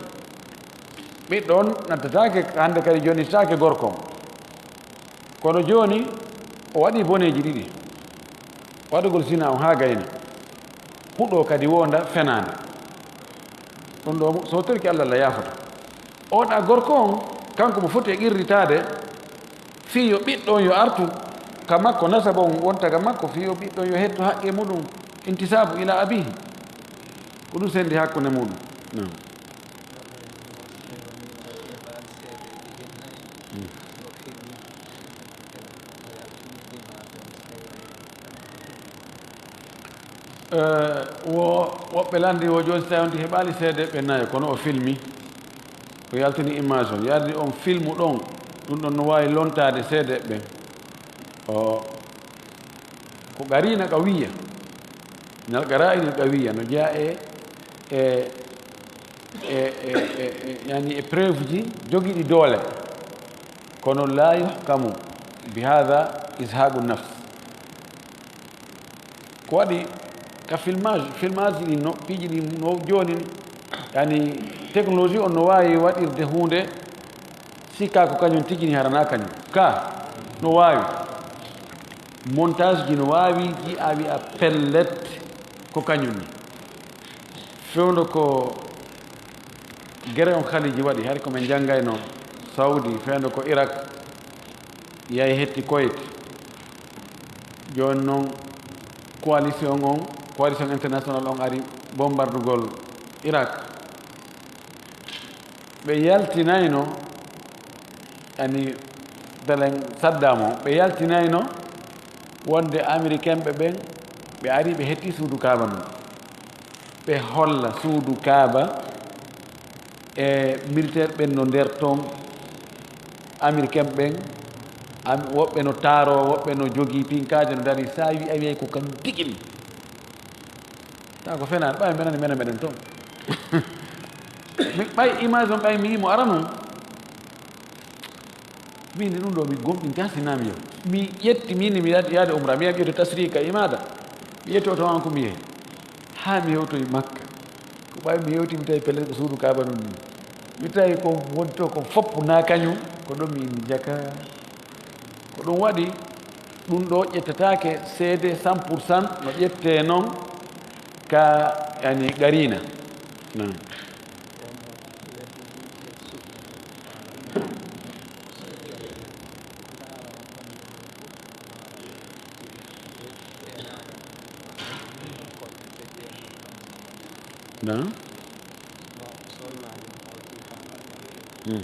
Ɓiɗɗo on nattataake, hannde kadi jooni sitaake gorko on. Kono jooni, o waɗi boneeji ɗiɗi. Waɗugol zina on haa gayna. Huɗo kadi wonda fenaande. Ɗum ɗo, so torike Allah, Allah yaafoto. Oɗa gorko on, kanko mo foti e qirritaade, fii yo ɓiɗɗo on yo artu ka makko, nasaba on wonta ka makko, fii yo ɓiɗɗo on yo hettu haqqe muɗum, intisaabu ila abihi. Ko ɗum sendi hakkunde muɗum. Naam. Eh, wo, woɓɓe lanndi wo jooni, so tawi on heɓaali seedeeɓe nayo, kono o filmi, o yaltini image on, yardi on filmu ɗon, ɗum ɗon no waawi lontaade seedeeɓe ɓen. O, ko qariina qawiya, minal qaraa'ini qawiya, no jeyaa e, e, e, e, e, e, yani e preuve ji jogiiɗi doole, kono laa yuhkamu bi haadha izhaaqu nafs. Ko waɗi ka filmage, filmage ɗin no, piiji ɗin no jooni, yani technologie on no waawi waɗirde huunde, si ka ko kañum tigi ni, hara na kañum. Ka no waawi. Montage ji no waawi, ji'a wi'a pellet ko kañum ni. Fewndo ko gere on Khaliji waɗi, hari ko min janngayno Saudi, fewndo ko Irak, yahi hetti Kuwait. Jooni non, coalition on, coalition international on ari bombardugol Irak. Ɓe yaltinayno, yani, dalen Saddam o, ɓe yaltinayno wonde Americain ɓe ɓen, ɓe ari, ɓe hetti suudu Kaaba ndun. Ɓe holla suudu Kaaba e militaire ɓen no nder ton, Americain ɓen, am-, woɓɓe no taaro, woɓɓe no jogii pinkaaje, no dari, sa wi a wiyay ko kañum tigi ni. Tawa ko fenaande, ɓay menen, menen, meɗen ton. Mi, ɓay image on, ɓay mi yii mo arano. Min ɗum ɗo mi gomɗinta, si na mi yaw. Mi ƴetti, min mi yaade, yaade umra, mi yahi mi ƴetti tasrika imaada. Mi ƴetti oto an ko mi yehi. Haa mi hewtoyi Makka. Ko ɓay mi hewti, mi tawi pellet ko suudu Kaaba nun ni. Mi tawi ko woni to ko fop na kañum, ko ɗum min jaka. Ko ɗum waɗi, ɗum ɗo ƴettataake seede cent pour cent no ƴettee non ka, yani, qariina. Naam. Naam. Hmm.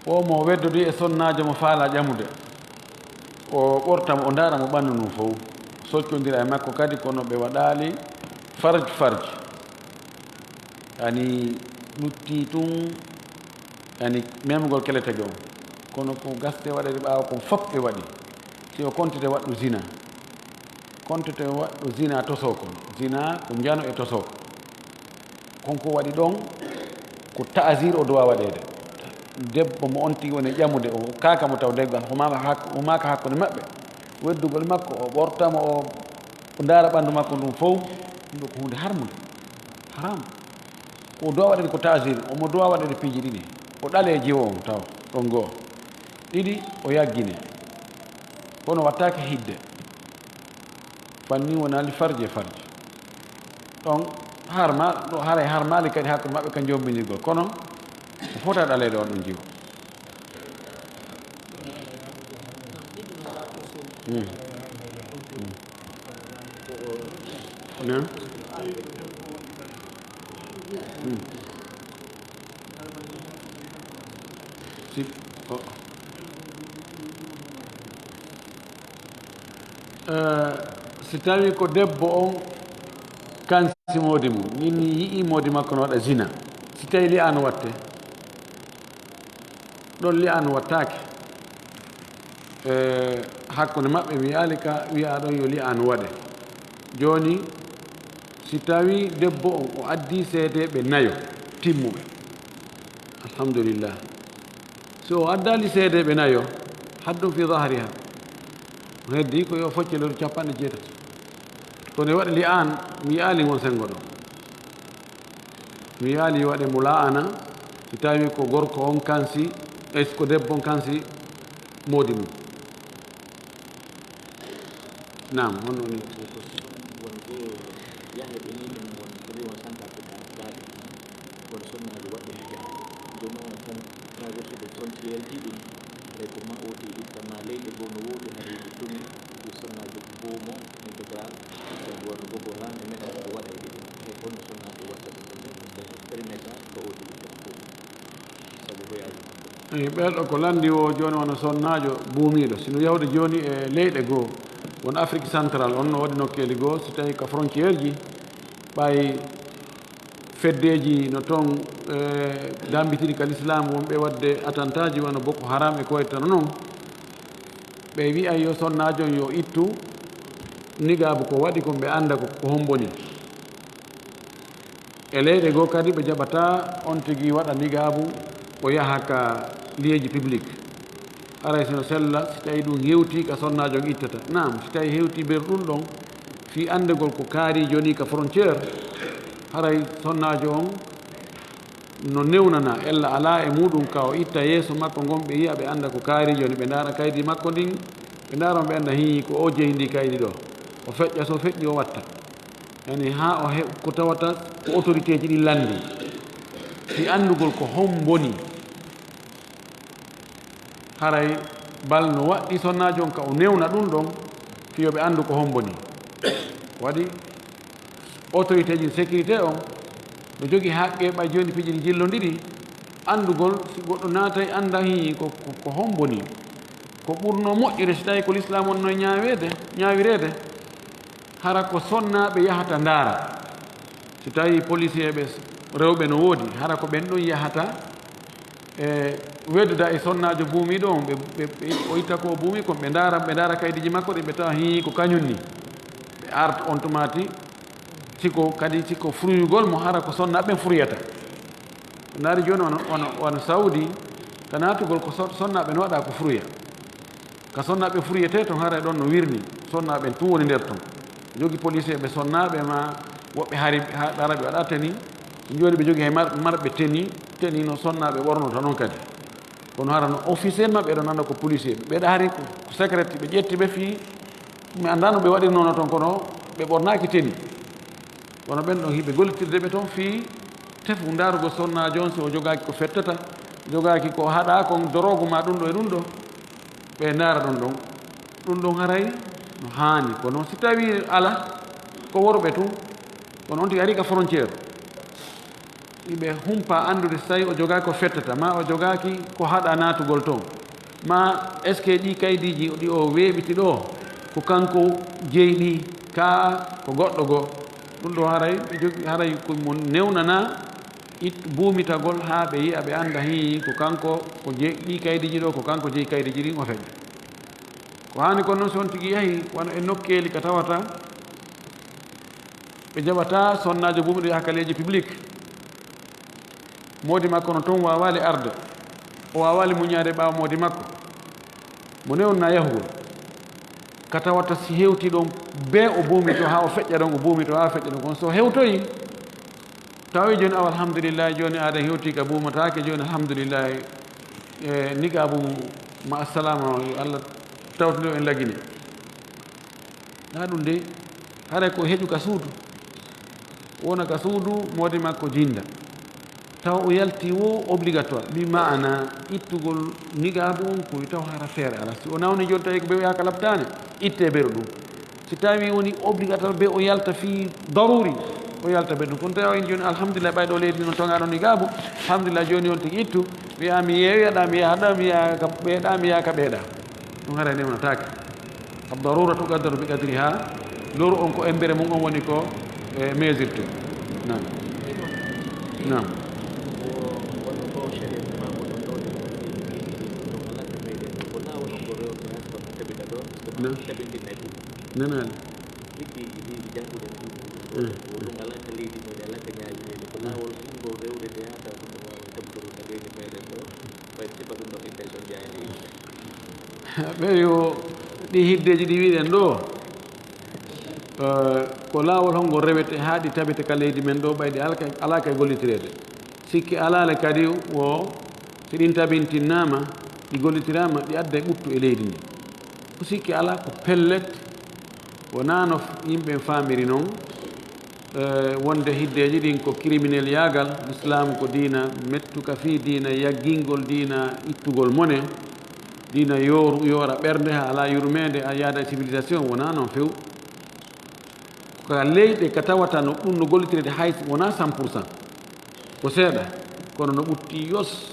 O mo weddodi e sonnaajo mo faala ƴamude, o ɓorta mo, o ndaara mo ɓanndu ndun fow, soccondira e makko kadi, kono ɓe waɗaali farj farj. Yani lutti tun, yani memugol kele tege on. Kono ko gaste waɗede ɓaawo kon fop ɓe waɗi. Si o kontete waɗɗo zina. Kontete waɗɗo zina tosoo kon. Zina ko njano e tosoo. Kon ko waɗi ɗon, ko ta'zir o dowa waɗede. Debbo mo on tigi woni ƴamude, o kaaka mo taw deggal, humaaka hak-, humaaka hakkunde maɓɓe. Weddugol makko, o ɓorta mo, o, o ndaara ɓanndu makko ndun fow, ɗum ɗo ko huunde harmunde, haram. Ko o dowa waɗede ko ta'zir, omo dowa waɗede piiji ɗiɗi. O ɗale jiwo on taw, ɗon goo. Ɗiɗi, o yaggine. Kono wattaake hidde. Fanni wonaali farji e farji. Ɗon harma, ɗo haray harmaali kadi hakkunde maɓɓe ka jombinirgol. Kono o fota ɗaleede on ɗon jiwo. Hmm. Hmm. Naam. Hmm. Si, o, eh, si tawi ko debbo on kansi moodi mum, min mi yi'i moodi makko no waɗa zina, si tawi li'aanu watte, ɗon li'aanu wattaake, eh, hakkunde maɓɓe, mi wi'aali ka wi'a ɗon yo li'aanu waɗe. Jooni, si tawi debbo on o addi seedeeɓe nayo timmuɓe, alhamdulillah. So o addaali seedeeɓe nayo, haddun fi zahriha, o heddi ko yo focce lewru capanɗe jeetati. Kono e waɗa li'aan, mi yi'aali ngon senngo ɗo. Mi yi'aali waɗe mula'ana, si tawi ko gorko on kansi, e ko debbo on kansi, moodi mum. Naam, honno woni? Won goo yaheɓe ni ɗum won ko wiyoo Centrafrique, gaaɓe won sonnaajo waɗɓe hijja. Jooni on tan traversé de frontière ji ɗum, e ko ma oti ittama leyɗe goo no woodi haɗa yiɗi tumi ɗi sonnaajo boomo intégral, donc wonno gogo rande men ko waɗa e ɗiɗi e kono sonnaajo waɗta ɗum ɗum ɗum perimetre ko oti ittama fof. Sabu voyage makko. Eyi, ɓeeɗo ko lanndi o jooni wano sonnaajo buumiiɗo. Sino yahude jooni e leyɗe goo, won Afrique Central, on no waɗi nokkeeli goo, si tawii ka frontière ji, ɓay feddeeji no toon e, dambitiri ka lislaam, wonɓe waɗde atantaaji wano Boko Haram e ko wayi tano noon, ɓe wi'ay yo sonnaajo on yo ittu nigaabu ko waɗi kon, ɓe annda ko ko homboni. E leyɗe goo kadi ɓe jaɓataa on tigi waɗa nigaabu o yaha ka liyeeji public. Haray sino sella si tawii ɗum hewtii ka sonnaajo on ittata. Naam, si tawii hewtii ber ɗum ɗon fii anndegol ko kaari jooni ka frontière, haray sonnaajo on no newnanaa, ella alaa e muuɗum ka o itta yeeso makko ngon ɓe yi'a ɓe annda ko kaari jooni, ɓe ndaara kaydi makko ndin, ɓe ndaara mo ɓe annda hii ko o jeyi ndi kaydi ɗoo. O feƴƴa, so o feƴƴi o watta. Yani haa o heɓ ko tawata ko autorité ji ɗin lanndi. Si anndugol ko homboni, haray bal no waɗɗi sonnaajo on ka o newna ɗum ɗon fii yo ɓe anndu ko homboni. Waɗi autorité ji sécurité on no jogii haqqe ɓay jooni piiji ɗi jillondiri anndugol si goɗɗo naatay annda hii ko, ko, ko homboni. Ko ɓurno moƴƴude si tawii ko lislaam on no ñaaweede, ñaawireede. Hara ko sonnaaɓe yahata ndaara. Si tawii policier ɓe rewɓe no woodi, hara ko ɓen ɗon yahata e wedduda e sonnaajo buumiiɗo on, ɓe, ɓe, ɓe, o itta ko o buumi kon, ɓe ndaara, ɓe ndaara kaydiiji makko ɗin, ɓe tawa hii ko kañun ni. Ɓe arta on tumaati, siko kadi, siko furuyugol mo, hara ko sonnaaɓe ɓen furuyata. Ndaari jooni wano, wano, wano Saudi, ka naatugol ko son-, sonnaaɓe no waɗa ko furuya. Ka sonnaaɓe furuyetee ton, haray ɗon no wirni, sonnaaɓe ɓen tun woni nder ton. Jogi policier ɓe sonnaaɓe ma woɓɓe hari, ha-, hara ɓe waɗa teni. Jooni ɓe jogi hay mar-, marɓe teni, teni no sonnaaɓe ɓornota non kadi. Kono hara no officiellement ɓe ɗon annda ko policier ɓe. Ɓe ɗa hari ko, ko secret ɓe ƴetti ɓe fii, mi anndaa no ɓe waɗirnono ton kono ɓe ɓornaaki teni. Kono ɓen ɗon hiɓe gollitirde ɓe ton fii tefu ndaarugol sonnaajo on si o jogaaki ko fettata, jogaaki ko haɗa kon dorogu ma ɗum ɗo e ɗum ɗo. Ɓe ndaara ɗum ɗon. Ɗum ɗon haray no haani. Kono si tawii ala, ko worɓe tun, kono on tigi ari ka frontière. Iɓe humpa anndude si tawii o jogaaki ko fettata, ma o jogaaki ko haɗa naatugol ton. Ma est-ce que ɗii kaydiiji ɗi o weeɓiti ɗoo, ko kanko jeyi ɗi, kaa ko goɗɗo goo? Ɗum ɗoo haray, ɓe jogi, haray ko mo newnanaa it-, buumitagol haa ɓe yi'a, ɓe annda hii ko kanko ko jeyi ɗii kaydiiji ɗoo, ko kanko jeyi kaydiiji ɗin o feƴƴa. Ko haani kon non, si on tigi yahi wano e nokkeeli ka tawata ɓe jaɓataa sonnaajo buumiiɗo yaha ka liyeeji public, moodi makko no ton waawaali arde, o waawaali muñaade ɓaawo moodi makko, mo newnanaa yahugol, ka tawata si hewtii ɗon bee o buumitoo haa o feƴƴa ɗon, o buumitoo haa o feƴƴa ɗon, kono so hewtoyii, tawi jooni, awa, alhamdulillahi, jooni aaden hewtii ka buumataake, jooni, alhamdulillahi, e niqaabu, ma assalaama, yo Allah tawtindo en Lagine. Na ɗum de, haray ko heƴu ka suudu. Wona ka suudu, moodi makko jinda. Taw o yalti wo obligatoire, bi maana ittugol niqaabu on ko taw hara feere ala. Si o nawni jooni tawi ko be o yaaka labtaane, itte beru ɗum. Si tawi woni obligatoire be o yalta fii daruri, o yalta be ɗum. Kono tawi en jooni, alhamdulillah, ɓay ɗo leydi no toŋaano niqaabu, alhamdulillah, jooni on tigi ittu, wi'a mi yeewi, aɗa mi yaha ɗa, mi yaha ka ɓeeɗa, mi yaha ka ɓeeɗa. Ɗum haray newnataake. Ad-darura tuqaddaru bi qadriha. Lowru on ko embere mum on woni ko, e, mesure to. Naam. Naam. Naam. Nanaani. Ɓeyo ɗi hiddeeji ɗi wiɗen ɗo, eh, ko laawol hongo rewete haa ɗi tabita ka leydi men ɗo, ɓay ɗi alka-, alaa kay gollitireede. Sikke alaale kadi wo si ɗin tabintinnaama, Ɗi gollitiraama, ɗi adda e ɓuttu e leydi ndi. Ko sikke alaa, ko pellet, wonaa no yimɓe faamiri noon, eh, wonde hiddeeji ɗin ko criminel yaagal, Lislaamu ko diina mettuka fii diina yaggingol, diina ittugol mone, diina yooru, yoora ɓernde haa alaa yurmeende, a yaada e civilisation, wonaa noon few. Ko ka leyɗe ka tawata no ɗum no gollitirede hay wonaa cent pour cent, ko seeɗa, kono no ɓutti yos.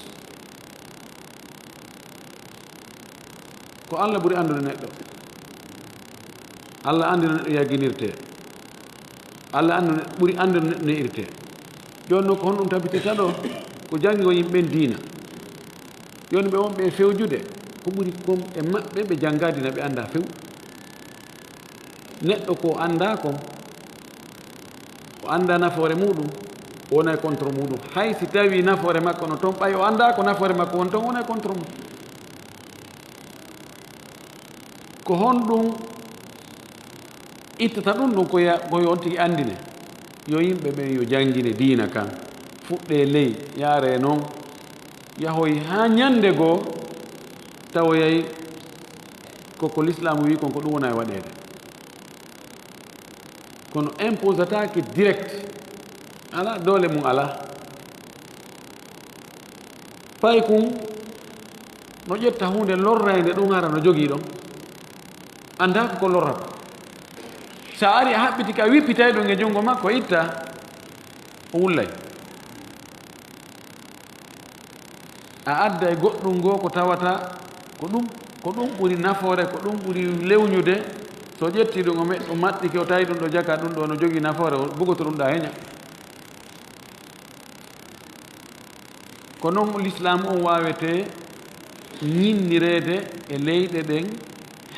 Ko Allah ɓuri anndude neɗɗo. Allah anndi no neɗɗo yagginirtee. Allah anndi no, ɓuri anndude no neɗɗo ne'irtee. Jooni noon, ko honɗum tabitirta ɗo? Ko janngo yimɓe ɓen diina. Jooni ɓe wonɓe e fewjude, ko ɓuri kon e maɓɓe ɓe janngaa diina, ɓe anndaa few. Neɗɗo ko anndaa kon, o anndaa nafoore muuɗum, o wona e contre muuɗum. Hay si tawii nafoore makko no toon, ɓay o anndaa ko nafoore makko woni toon, o wona e contre mum. Ko honɗum ittata ɗum ɗum? Ko ya-, ko yo on tigi anndine. Yo yimɓe ɓen yo janngine diina kan, fuɗɗee ley, yaaree noon, yahoy haa ñannde goo, tawoyay ko, ko Lislaamu wii kon, ko ɗum wona e waɗeede. Kono imposataake direct, alaa, doole mum alaa. Paykun no ƴetta huunde lorraynde ɗum, hara no jogii ɗon, anndaa ko ko lorrata. So a ari a haɓɓitike, a wippitay ɗum e junngo makko, itta, o wullay. A adda e goɗɗum ngoo ko tawata ko ɗum, ko ɗum ɓuri nafoore, ko ɗum ɓuri lewñude. So ƴetti ɗum, o meɗ-, o maɗɗike, o tawi ɗum ɗo jaka, ɗum ɗo no jogii nafoore, o bugoto ɗum ɗa heña. Ko noon Lislaamu on waawetee ñinnireede e leyɗe ɗen,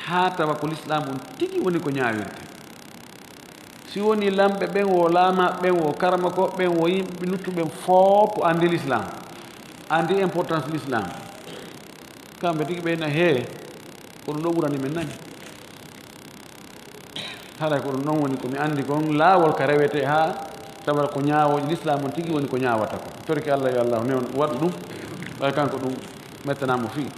haa tawa ko Lislaamu on tigi woni ko ñaawirtee. Si wonii lamɓe ɓen woo, laamaaɓe ɓen woo, karamokooɓe ɓen woo, yimɓe luttuɓe ɓen fof anndi Lislaam, anndi importance Lislaam, kamɓe tigi ɓe na hee, ko ɗum ɗo ɓurani men nani. Haray ko ɗum ɗon woni ko mi anndi kon laawol ka rewetee haa tawa ko ñaawooji Lislaam on tigi woni ko ñaawata ko. Torki Allah, yo Allah newn waɗu ɗum, ɓay kanko ɗum mettanaama fii.